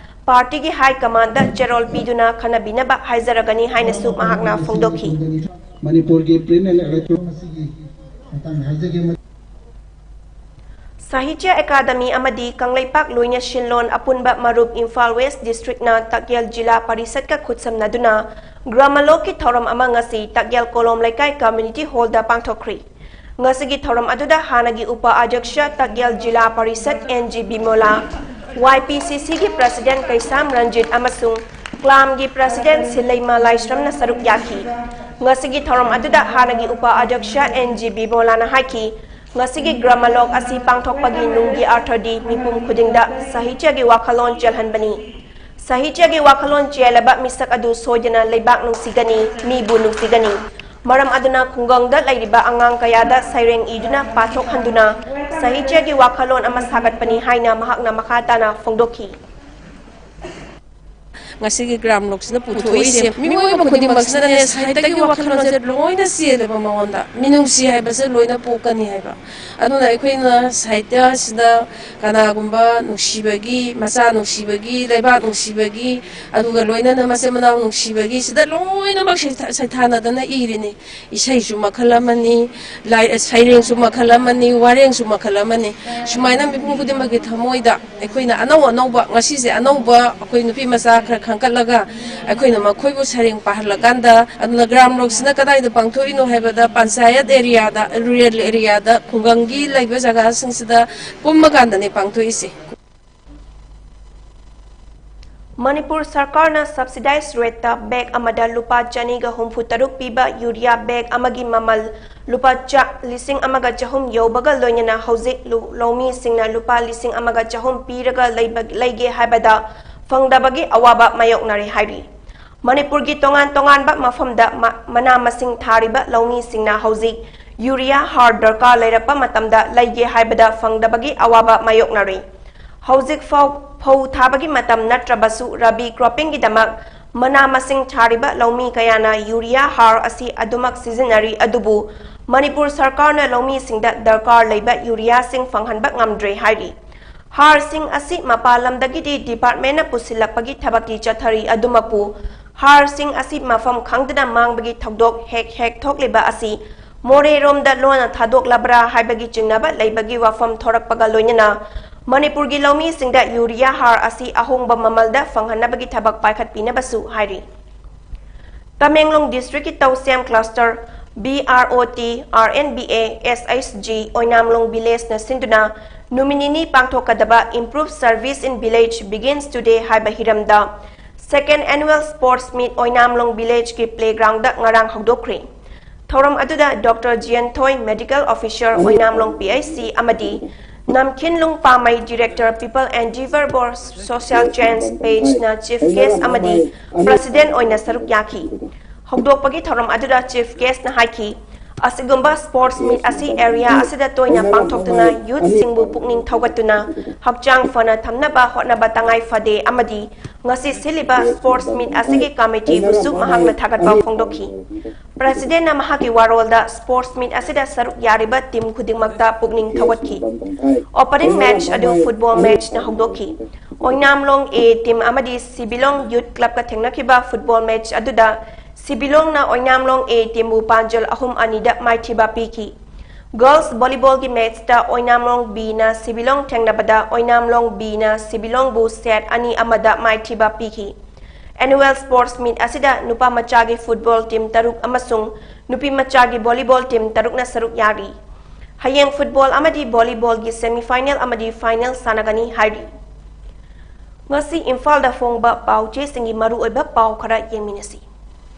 ꯄꯥꯔꯇꯤꯒꯤ ꯍꯥꯏ ꯀꯃꯥꯟꯗ ꯆꯦꯔꯣꯜ ꯄꯤꯗꯨꯅ ꯈꯟꯅꯕꯤꯅꯕ ꯍꯥꯏꯖꯔꯒꯅꯤ ꯍꯥꯏꯅꯁꯨ ꯃꯍꯥꯛꯅ ꯐꯣꯡꯗꯣꯛꯈꯤ꯫ ꯃꯅꯤꯄꯨꯔꯒꯤ Print and Electronic ꯑꯁꯤꯒꯤ ꯃꯇꯥꯡꯗ ꯍꯥꯏꯖꯒꯦ꯫ ꯁꯥꯍꯤꯇ꯭ꯌ ꯑꯦꯀꯥꯗꯃꯤ ꯑꯃꯗꯤ ꯀꯪꯂꯩꯄꯥꯛ ꯂꯣꯏꯅ ꯁꯤꯟꯂꯣꯟ ꯑꯄꯨꯟꯕ ꯃꯔꯨꯞ ꯏꯝꯐꯥꯜ ꯋꯦꯁ ꯗꯤꯁꯇ꯭ꯔꯤꯛꯅ ꯇꯥꯛꯌꯦꯜ ꯖꯤꯂꯥ ꯄꯔꯤꯁꯠꯀ ꯈꯨꯠꯁꯝꯅꯗꯨꯅ ꯒ꯭ꯔꯥꯃꯂꯣꯛꯀꯤ ꯊꯧꯔꯝ ꯑꯃ ꯉꯁꯤ ꯇꯥꯛꯌꯦꯜ ꯀꯣꯂꯣꯝ ꯂꯩꯀꯥꯏ ꯀꯝꯃ꯭ꯌꯨꯅꯤꯇꯤ ꯍꯣꯜꯗ ꯄꯥꯡꯊꯣꯛꯈ꯭ꯔꯤ꯫ ꯉꯁꯤꯒꯤ ꯊꯧꯔꯝ ꯑꯗꯨꯗ ꯍꯥꯟꯅꯒꯤ ꯎꯄ ꯑꯗ꯭ꯌꯛꯁ ꯇꯥꯛꯌꯦꯜ ꯖꯤꯂꯥ ꯄꯔꯤꯁꯠ ꯑꯦꯟ ꯖꯤ ꯕꯤꯃꯣꯂꯥ, ꯋꯥꯏ ꯄꯤ ꯁꯤ ꯁꯤꯒꯤ ꯄ꯭ꯔꯁꯤꯗꯦꯟ ꯀꯩꯁꯥꯝ ꯔꯟꯖꯤꯠ ꯑꯃꯁꯨꯡ ꯀ꯭ꯂꯥꯝꯒꯤ ꯄ꯭ꯔꯁꯤꯗꯦꯟ ꯁꯤꯜꯂꯩꯃ ꯂꯥꯏꯁ꯭ꯔꯝꯅ ꯁꯔꯨꯛ ꯌꯥꯈꯤ꯫ ꯉꯁꯤꯒꯤ ꯊꯧꯔꯝ ꯑꯗꯨꯗ ꯍꯥꯟꯅꯒꯤ ꯎꯄ ꯑꯗ꯭ꯌꯛꯁ ꯑꯦꯟ ꯖꯤ ꯕꯤꯃꯣꯂꯥꯅ ꯍꯥꯏꯈꯤ, ꯉꯁꯤꯒꯤ ꯒ꯭ꯔꯥꯃꯂꯣꯛ ꯑꯁꯤ ꯄꯥꯡꯊꯣꯛꯄꯒꯤ ꯅꯨꯡꯒꯤ ꯑꯔꯊꯗꯤ ꯃꯤꯄꯨꯝ ꯈꯨꯗꯤꯡꯗ ꯁꯥꯍꯤꯇ꯭ꯌꯒꯤ ꯋꯥꯈꯜꯂꯣꯟ ꯆꯦꯜꯍꯟꯕꯅꯤ꯫ ꯁꯥꯍꯤꯇ꯭ꯌꯒꯤ ꯋꯥꯈꯜꯂꯣꯟ ꯆꯦꯜꯂꯕ ꯃꯤꯁꯛ ꯑꯗꯨ ꯁꯣꯏꯗꯅ ꯂꯩꯕꯥꯛ ꯅꯨꯡꯁꯤꯒꯅꯤ, ꯃꯤꯕꯨ ꯅꯨꯡꯁꯤꯒꯅꯤ꯫ ꯃꯔꯝ ꯑꯗꯨꯅ ꯈꯨꯡꯒꯪꯗ ꯂꯩꯔꯤꯕ ꯑꯉꯥꯡ ꯀꯌꯥꯗ ꯁꯩꯔꯦꯡ ꯏꯗꯨꯅ ꯄꯥꯊꯣꯛꯍꯟꯗꯨꯅ ꯁꯥꯍꯤꯇ꯭ꯌꯒꯤ ꯋꯥꯈꯜꯂꯣꯟ ꯑꯃ ꯁꯥꯒꯠꯄꯅꯤ ꯍꯥꯏꯅ ꯃꯍꯥꯛꯅ ꯃꯈꯥ ꯇꯥꯅ ꯐꯣꯡꯗꯣꯛꯈꯤ꯫ ꯉꯁꯤꯒꯤ ꯒ꯭ꯔꯥꯝ ꯂꯣꯛꯁꯤꯅ ꯄꯨꯊꯣꯛꯏꯁꯦ ꯃꯤꯑꯣꯏꯕ ꯈꯨꯗꯤꯡꯃꯛꯁꯤꯅꯅꯦ ꯁꯥꯍꯤꯇ꯭ꯌꯒꯤ ꯋꯥꯈꯜꯂꯣꯟꯁꯦ ꯂꯣꯏꯅ ꯆꯦꯜꯂꯦꯕ ꯃꯉꯣꯟꯗ, ꯃꯤꯅꯨꯡꯁꯤ ꯍꯥꯏꯕꯁꯦ ꯂꯣꯏꯅ ꯄꯣꯛꯀꯅꯤ ꯍꯥꯏꯕ꯫ ꯑꯗꯨꯅ ꯑꯩꯈꯣꯏꯅ ꯁꯥꯍꯤꯇ꯭ꯌꯁꯤꯗ ꯀꯅꯥꯒꯨꯝꯕ ꯅꯨꯡꯁꯤꯕꯒꯤ, ꯃꯆꯥ ꯅꯨꯡꯁꯤꯕꯒꯤ, ꯂꯩꯕꯥꯛ ꯅꯨꯡꯁꯤꯕꯒꯤ, ꯑꯗꯨꯒ ꯂꯣꯏꯅꯅ ꯃꯆꯤꯟ ꯃꯅꯥꯎ ꯅꯨꯡꯁꯤꯕꯒꯤ, ꯁꯤꯗ ꯂꯣꯏꯅꯃꯛ ꯁꯩꯊꯥ- ꯁꯩꯊꯥꯅꯗꯅ ꯏꯔꯤꯅꯤ꯫ ꯏꯁꯩꯁꯨ ꯃꯈꯜ ꯑꯃꯅꯤ, ꯂꯥꯏ- ꯁꯩꯔꯦꯡꯁꯨ ꯃꯈꯜ ꯑꯃꯅꯤ, ꯋꯥꯔꯦꯡꯁꯨ ꯃꯈꯜ ꯑꯃꯅꯤ꯫ ꯁꯨꯃꯥꯏꯅ ꯃꯤꯄꯨꯝ ꯈꯨꯗꯤꯡꯃꯛꯀꯤ ꯊꯃꯣꯏꯗ ꯑꯩꯈꯣꯏꯅ ꯑꯅꯧ ꯑꯅꯧꯕ, ꯉꯁꯤꯁꯦ ꯑꯅꯧꯕ ꯑꯩꯈꯣꯏ ꯅꯨꯄꯤ ꯃꯆꯥ ꯈꯔ ꯈꯟꯒꯠꯂꯒ ꯑꯩꯈꯣꯏꯅ ꯃꯈꯣꯏꯕꯨ ꯁꯩꯔꯦꯡ ꯄꯥꯍꯜꯂꯀꯥꯟꯗ, ꯑꯗꯨꯅ ꯒ꯭ꯔꯥꯝ ꯂꯣꯛꯁꯤꯅ ꯀꯗꯥꯏꯗ ꯄꯥꯡꯊꯣꯛꯏꯅꯣ ꯍꯥꯏꯕꯗ ꯄꯟꯆꯥꯌꯠ ꯑꯦꯔꯤꯌꯥꯗ, ꯔꯨꯔꯦꯜ ꯑꯦꯔꯤꯌꯥꯗ, ꯈꯨꯡꯒꯪꯒꯤ ꯂꯩꯕ ꯖꯒꯥꯁꯤꯡꯁꯤꯗ ꯀꯨꯝꯃꯀꯥꯟꯗꯅꯦ ꯄꯥꯡꯊꯣꯛꯏꯁꯦ꯫ ꯃꯅꯤꯄꯨꯔ ꯁꯔꯀꯥꯔꯅ subsidized rateꯇ bag ꯑꯃꯗ ꯂꯨꯄꯥ ꯆꯅꯤꯒ ꯍꯨꯝꯐꯨ ꯇꯔꯨꯛ ꯄꯤꯕ ꯌꯨꯔꯤꯌꯥ bag ꯑꯃꯒꯤ ꯃꯃꯜ ꯂꯨꯄꯥ ꯆꯥ- ꯂꯤꯁꯤꯡ ꯑꯃꯒ ꯆꯍꯨꯝ ꯌꯧꯕꯒ ꯂꯣꯏꯅꯅ ꯍꯧꯖꯤꯛ ꯂꯨ- ꯂꯧꯃꯤꯁꯤꯡꯅ ꯂꯨꯄꯥ ꯂꯤꯁꯤꯡ ꯑꯃꯒ ꯆꯍꯨꯝ ꯄꯤꯔꯒ ꯂꯩꯕ- ꯂꯩꯒꯦ ꯍꯥꯏꯕꯗ ꯐꯪꯗꯕꯒꯤ ꯑꯋꯥꯕ ꯃꯥꯌꯣꯛꯅꯔꯦ ꯍꯥꯏꯔꯤ꯫ ꯃꯅꯤꯄꯨꯔꯒꯤ ꯇꯣꯉꯥꯟ ꯇꯣꯉꯥꯟꯕ ꯃꯐꯝꯗ ꯃ- ꯃꯅꯥ ꯃꯁꯤꯡ ꯊꯥꯔꯤꯕ ꯂꯧꯃꯤꯁꯤꯡꯅ ꯍꯧꯖꯤꯛ ꯌꯨꯔꯤꯌꯥ ꯍꯥꯔ ꯗꯔꯀꯥꯔ ꯂꯩꯔꯛꯄ ꯃꯇꯝꯗ ꯂꯩꯒꯦ ꯍꯥꯏꯕꯗ ꯐꯪꯗꯕꯒꯤ ꯑꯋꯥꯕ ꯃꯥꯌꯣꯛꯅꯔꯤ꯫ ꯍꯧꯖꯤꯛ ꯐꯥꯎ ꯐꯧ ꯊꯥꯕꯒꯤ ꯃꯇꯝ ꯅꯠꯇ꯭ꯔꯕꯁꯨ ꯔꯕꯤ croppingꯒꯤꯗꯃꯛ ꯃꯅꯥ ꯃꯁꯤꯡ ꯊꯥꯔꯤꯕ ꯂꯧꯃꯤ ꯀꯌꯥꯅ ꯌꯨꯔꯤꯌꯥ ꯍꯥꯔ ꯑꯁꯤ ꯑꯗꯨꯃꯛ ꯁꯤꯖꯤꯟꯅꯔꯤ, ꯑꯗꯨꯕꯨ ꯃꯅꯤꯄꯨꯔ ꯁꯔꯀꯥꯔꯅ ꯂꯧꯃꯤꯁꯤꯡꯗ ꯗꯔꯀꯥꯔ ꯂꯩꯕ ꯌꯨꯔꯤꯌꯥꯁꯤꯡ ꯐꯪꯍꯟꯕ ꯉꯝꯗ꯭ꯔꯦ ꯍꯥꯏꯔꯤ꯫ ꯍꯥꯔꯁꯤꯡ ꯑꯁꯤ ꯃꯄꯥꯟ ꯂꯝꯗꯒꯤꯗꯤ departmentꯅ ꯄꯨꯁꯤꯜꯂꯛꯄꯒꯤ ꯊꯕꯛꯇꯤ ꯆꯠꯊꯔꯤ, ꯑꯗꯨꯃꯛꯄꯨ ꯍꯥꯔꯁꯤꯡ ꯑꯁꯤ ꯃꯐꯝ ꯈꯪꯗꯅ ꯃꯥꯡꯕꯒꯤ ꯊꯧꯗꯣꯛ ꯍꯦꯛ ꯍꯦꯛ ꯊꯣꯛꯂꯤꯕ ꯑꯁꯤ ꯃꯣꯔꯦꯔꯣꯝꯗ ꯂꯣꯟꯅ ꯊꯥꯗꯣꯛꯂꯕ꯭ꯔꯥ ꯍꯥꯏꯕꯒꯤ ꯆꯤꯡꯅꯕ ꯂꯩꯕꯒꯤ ꯋꯥꯐꯝ ꯊꯣꯔꯛꯄꯒ ꯂꯣꯏꯅꯅ ꯃꯅꯤꯄꯨꯔꯒꯤ ꯂꯧꯃꯤꯁꯤꯡꯗ ꯌꯨꯔꯤꯌꯥ ꯍꯥꯔ ꯑꯁꯤ ꯑꯍꯣꯡꯕ ꯃꯃꯜꯗ ꯐꯪꯍꯟꯅꯕꯒꯤ ꯊꯕꯛ ꯄꯥꯏꯈꯠꯄꯤꯅꯕꯁꯨ ꯍꯥꯏꯔꯤ꯫ Tamenglong districtꯀꯤ ꯇꯧꯁꯦꯝ cluster, B R O T, R N B A, S H G, ꯑꯣꯏꯅꯥꯝꯂꯣꯡ villageꯅ ꯁꯤꯟꯗꯨꯅ ꯅꯨꯃꯤꯠ ꯅꯤꯅꯤ ꯄꯥꯡꯊꯣꯛꯀꯗꯕ Improve Service in Village Begins Today ꯍꯥꯏꯕ ꯍꯤꯔꯝꯗ second annual sports meet ꯑꯣꯏꯅꯥꯝꯂꯣꯡ villageꯀꯤ playgroundꯗ ꯉꯔꯥꯡ ꯍꯧꯗꯣꯛꯈ꯭ꯔꯦ꯫ ꯊꯧꯔꯝ ꯑꯗꯨꯗ Doctor ꯖꯤꯌꯟꯊꯣꯏ, medical officer, ꯑꯣꯏꯅꯥꯝꯂꯣꯡ P H C, ꯑꯃꯗꯤ ꯅꯝꯈꯤꯟꯂꯨꯡ ꯄꯥꯃꯩ, director, People Endeavour for Social Change pageꯅ chief guest ꯑꯃꯗꯤ president ꯑꯣꯏꯅ ꯁꯔꯨꯛ ꯌꯥꯈꯤ꯫ ꯍꯧꯗꯣꯛꯄꯒꯤ ꯊꯧꯔꯝ ꯑꯗꯨꯗ Chief Guest ꯅ ꯍꯥꯏꯈꯤ, ꯑꯁꯤꯒꯨꯝꯕ sports meet ꯑꯁꯤ area ꯑꯁꯤꯗ ꯇꯣꯏꯅ ꯄꯥꯡꯊꯣꯛꯇꯨꯅ youth ꯁꯤꯡꯕꯨ ꯄꯨꯛꯅꯤꯡ ꯊꯧꯒꯠꯇꯨꯅ ꯍꯛꯆꯥꯡ ꯐꯅ ꯊꯝꯅꯕ ꯍꯣꯠꯅꯕ ꯇꯉꯥꯏ ꯐꯗꯦ ꯑꯃꯗꯤ ꯉꯁꯤ ꯁꯤꯜꯂꯤꯕ sports meet ꯑꯁꯤꯒꯤ committee ꯕꯨꯁꯨ ꯃꯍꯥꯛꯅ ꯊꯥꯒꯠꯄ ꯐꯣꯡꯗꯣꯛꯈꯤ꯫ President ꯅ ꯃꯍꯥꯛꯀꯤ ꯋꯥꯔꯣꯜꯗ sports meet ꯑꯁꯤꯗ ꯁꯔꯨꯛ ꯌꯥꯔꯤꯕ team ꯈꯨꯗꯤꯡꯃꯛꯇ ꯄꯨꯛꯅꯤꯡ ꯊꯧꯒꯠꯈꯤ꯫ Opening match ꯑꯗꯨ football match ꯅ ꯍꯧꯗꯣꯛꯈꯤ꯫ ꯑꯣꯏꯅꯥꯝꯂꯣꯡ A team ꯑꯃꯗꯤ ꯁꯤꯕꯤꯂꯣꯡ Youth Club ꯀ ꯊꯦꯡꯅꯈꯤꯕ football match ꯑꯗꯨꯗ ꯁꯤꯕꯤꯂꯣꯡꯅ ꯑꯣꯏꯅꯥꯝꯂꯣꯡ A team ꯕꯨ ꯄꯥꯟꯖꯜ ꯑꯍꯨꯝ ꯑꯅꯤꯗ ꯃꯥꯏꯊꯤꯕ ꯄꯤꯈꯤ꯫ Girls volleyball ꯒꯤ match ꯇ ꯑꯣꯏꯅꯥꯝꯂꯣꯡ B ꯅ ꯁꯤꯕꯤꯂꯣꯡ ꯊꯦꯡꯅꯕꯗ ꯑꯣꯏꯅꯥꯝꯂꯣꯡ B ꯅ ꯁꯤꯕꯤꯂꯣꯡꯕꯨ set ꯑꯅꯤ ꯑꯃꯗ ꯃꯥꯏꯊꯤꯕ ꯄꯤꯈꯤ꯫ Annual sports meet ꯑꯁꯤꯗ ꯅꯨꯄꯥ ꯃꯆꯥꯒꯤ football team ꯇꯔꯨꯛ ꯑꯃꯁꯨꯡ ꯅꯨꯄꯤ ꯃꯆꯥꯒꯤ volleyball team ꯇꯔꯨꯛꯅ ꯁꯔꯨꯛ ꯌꯥꯔꯤ꯫ ꯍꯌꯦꯡ football ꯑꯃꯗꯤ volleyball ꯒꯤ semi final ꯑꯃꯗꯤ final ꯁꯥꯟꯅꯒꯅꯤ ꯍꯥꯏꯔꯤ꯫ ꯉꯁꯤ ꯏꯝꯐꯥꯜꯗ ꯐꯣꯡꯕ ꯄꯥꯎ ꯆꯦꯁꯤꯡꯒꯤ ꯃꯔꯨꯑꯣꯏꯕ ꯄꯥꯎ ꯈꯔ ꯌꯦꯡꯃꯤꯟꯅꯁꯤ꯫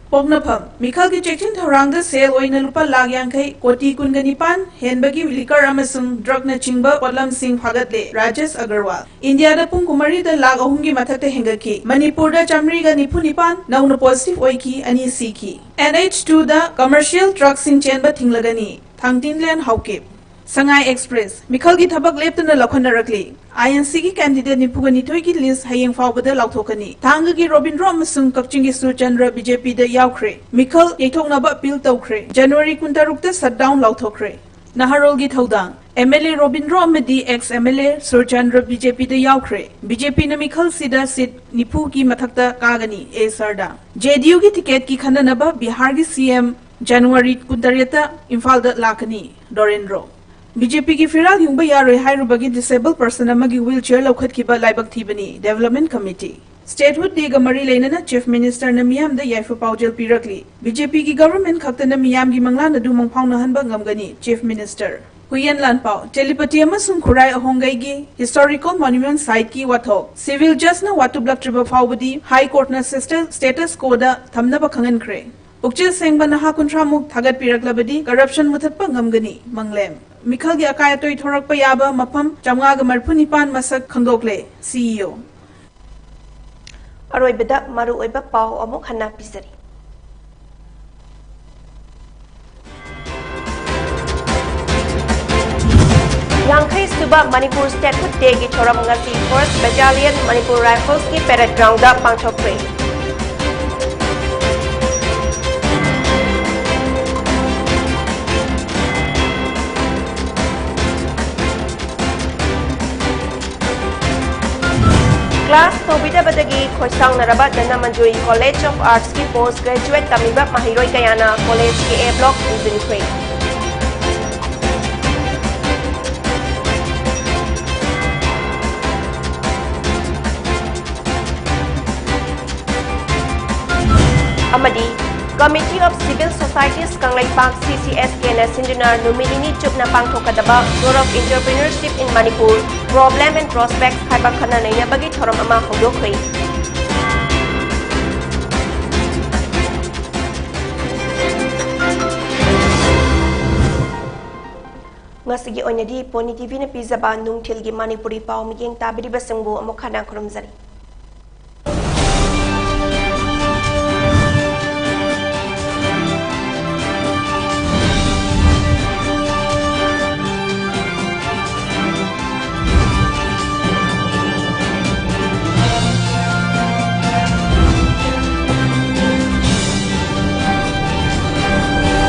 ꯄꯣꯛꯅꯐꯝ ꯃꯤꯈꯜꯒꯤ ꯆꯦꯛꯁꯤꯟ ꯊꯧꯔꯥꯡꯗ ꯁꯦꯜ ꯑꯣꯏꯅ ꯂꯨꯄꯥ ꯂꯥꯈ ꯌꯥꯡꯈꯩ ꯀꯣꯇꯤ ꯀꯨꯟꯒ ꯅꯤꯄꯥꯟ ꯍꯦꯟꯕꯒꯤ liquor ꯑꯃꯁꯨꯡ drug ꯅꯆꯤꯡꯕ ꯄꯣꯠꯂꯝꯁꯤꯡ ꯐꯥꯒꯠꯂꯦ, ꯔꯥꯖꯦꯁ ꯑꯒꯔꯋꯥꯜ꯫ ꯏꯟꯗꯤꯌꯥꯗ ꯄꯨꯡ ꯀꯨꯟꯃꯔꯤꯗ ꯂꯥꯈ ꯑꯍꯨꯝꯒꯤ ꯃꯊꯛꯇ ꯍꯦꯟꯒꯠꯈꯤ꯫ ꯃꯅꯤꯄꯨꯔꯗ ꯆꯥꯃꯔꯤꯒ ꯅꯤꯐꯨ ꯅꯤꯄꯥꯟ ꯅꯧꯅ positive ꯑꯣꯏꯈꯤ, ꯑꯅꯤ ꯁꯤꯈꯤ꯫ NH two ꯗ commercial truck ꯁꯤꯡ ꯆꯦꯟꯕ ꯊꯤꯡꯂꯒꯅꯤ, ꯊꯥꯡꯇꯤꯟꯂꯦꯟ ꯍꯥꯎꯀꯤꯞ꯫ ꯁꯉꯥꯏ Express ꯃꯤꯈꯜꯒꯤ ꯊꯕꯛ ꯂꯦꯞꯇꯅ ꯂꯧꯈꯠꯅꯔꯛꯂꯤ꯫ INC ꯒꯤ candidate ꯅꯤꯐꯨꯒ ꯅꯤꯊꯣꯏꯒꯤ list ꯍꯌꯦꯡ ꯐꯥꯎꯕꯗ ꯂꯥꯎꯊꯣꯛꯀꯅꯤ꯫ ꯊꯥꯡꯒꯒꯤ ꯔꯣꯕꯤꯟꯗ꯭ꯔꯣ ꯑꯃꯁꯨꯡ ꯀꯛꯆꯤꯡꯒꯤ ꯁꯨꯔꯆꯟꯗ꯭ꯔ BJP ꯗ ꯌꯥꯎꯈ꯭ꯔꯦ꯫ ꯃꯤꯈꯜ ꯌꯩꯊꯣꯛꯅꯕ appeal ꯇꯧꯈ꯭ꯔꯦ꯫ January ꯀꯨꯟꯇꯔꯨꯛꯇ shutdown ꯂꯥꯎꯊꯣꯛꯈ꯭ꯔꯦ꯫ ꯅꯍꯥꯔꯣꯜꯒꯤ ꯊꯧꯗꯥꯡ꯫ MLA ꯔꯣꯕꯤꯟꯗ꯭ꯔꯣ ꯑꯃꯗꯤ ex MLA ꯁꯨꯔꯆꯟꯗ꯭ꯔ BJP ꯗ ꯌꯥꯎꯈ꯭ꯔꯦ꯫ BJP ꯅ ꯃꯤꯈꯜꯁꯤꯗ seat ꯅꯤꯐꯨꯒꯤ ꯃꯊꯛꯇ ꯀꯥꯒꯅꯤ, ꯑꯦ ꯁꯔꯗꯥ꯫ JDU ꯒꯤ ticket ꯀꯤ ꯈꯟꯅꯅꯕ ꯕꯤꯍꯥꯔꯒꯤ CM January ꯀꯨꯟꯇꯔꯦꯠꯇ ꯏꯝꯐꯥꯜꯗ ꯂꯥꯛꯀꯅꯤ, ꯗꯣꯔꯦꯟꯗ꯭ꯔꯣ꯫ BJP ꯒꯤ ꯐꯤꯔꯥꯜ ꯌꯨꯡꯕ ꯌꯥꯔꯣꯏ ꯍꯥꯏꯔꯨꯕꯒꯤ disabled person ꯑꯃꯒꯤ wheelchair ꯂꯧꯈꯠꯈꯤꯕ ꯂꯥꯏꯕꯛ ꯊꯤꯕꯅꯤ, Development Committee꯫ Statehood Day ꯒ ꯃꯔꯤ ꯂꯩꯅꯅ Chief Minister ꯅ ꯃꯤꯌꯥꯝꯗ ꯌꯥꯏꯐ ꯄꯥꯎꯖꯦꯜ ꯄꯤꯔꯛꯂꯤ꯫ BJP ꯒꯤ government ꯈꯛꯇꯅ ꯃꯤꯌꯥꯝꯒꯤ ꯃꯪꯂꯥꯟ ꯑꯗꯨ ꯃꯪꯐꯥꯎꯅꯍꯟꯕ ꯉꯝꯒꯅꯤ, Chief Minister꯫ ꯍꯨꯏꯌꯦꯟ ꯂꯥꯟꯄꯥꯎ, ꯇꯦꯂꯤꯄꯇꯤ ꯑꯃꯁꯨꯡ ꯈꯨꯔꯥꯏ ꯑꯍꯣꯡꯒꯩꯒꯤ historical monument site ꯀꯤ ꯋꯥꯊꯣꯛ꯫ Civil Judge ꯅ ꯋꯥꯇꯨꯞꯂꯛꯇ꯭ꯔꯤꯕ ꯐꯥꯎꯕꯗꯤ High Court ꯅ status quo ꯗ ꯊꯝꯅꯕ ꯈꯪꯍꯟꯈ꯭ꯔꯦ꯫ ꯄꯨꯛꯆꯦꯜ ꯁꯦꯡꯕ ꯅꯍꯥ ꯀꯨꯟꯊ꯭ꯔꯥ ꯃꯨꯛ ꯊꯥꯒꯠꯄꯤꯔꯛꯂꯕꯗꯤ corruption ꯃꯨꯊꯠꯄ ꯉꯝꯒꯅꯤ, ꯃꯪꯂꯦꯝ꯫ ꯃꯤꯈꯜꯒꯤ ꯑꯀꯥꯏ ꯑꯇꯣꯏ ꯊꯣꯔꯛꯄ ꯌꯥꯕ ꯃꯐꯝ ꯆꯥꯝꯃꯉꯥꯒ ꯃꯔꯤꯐꯨ ꯅꯤꯄꯥꯟ ꯃꯁꯛ ꯈꯪꯗꯣꯛꯂꯦ, CEO꯫ ꯑꯔꯣꯏꯕꯗ ꯃꯔꯨꯑꯣꯏꯕ ꯄꯥꯎ ꯑꯃꯨꯛ ꯍꯟꯅ ꯄꯤꯖꯔꯤ꯫ ꯃꯅꯤꯄꯨꯔ Statehood Dayꯒꯤ ꯊꯧꯔꯝ ꯉꯁꯤ First Battalion Manipur Riflesꯀꯤ parade groundꯗ ꯄꯥꯡꯊꯣꯛꯈ꯭ꯔꯦ꯫ Class ꯇꯧꯕꯤꯗꯕꯗꯒꯤ ꯈꯣꯏꯁꯥꯎꯅꯔꯕ Dhanamanjuri College of Artsꯀꯤ post graduate ꯇꯝꯃꯤꯕ ꯃꯍꯩꯔꯣꯏ ꯀꯌꯥꯅ collegeꯀꯤ A block ꯍꯨꯝꯖꯤꯟꯈ꯭ꯔꯦ꯫ ꯑꯃꯗꯤ Committee of Civil Societies Kangleipak, CCSKꯅ ꯁꯤꯟꯗꯨꯅ ꯅꯨꯃꯤꯠ ꯅꯤꯅꯤ ꯆꯨꯞꯅ ꯄꯥꯡꯊꯣꯛꯀꯗꯕ Tour of Entrepreneurship in Manipur, Problem and Prospects ꯍꯥꯏꯕ ꯈꯟꯅ ꯅꯩꯅꯕꯒꯤ ꯊꯧꯔꯝ ꯑꯃ ꯍꯧꯗꯣꯛꯈ꯭ꯔꯦ꯫ ꯉꯁꯤꯒꯤ ꯑꯣꯏꯅꯗꯤ Pony TVꯅ ꯄꯤꯖꯕ ꯅꯨꯡꯊꯤꯜꯒꯤ ꯃꯅꯤꯄꯨꯔꯤ ꯄꯥꯎ ꯃꯤꯠꯌꯦꯡ ꯇꯥꯕꯤꯔꯤꯕꯁꯤꯡꯕꯨ ꯑꯃꯨꯛ ꯍꯟꯅ ꯈꯨꯔꯨꯝꯖꯔꯤ꯫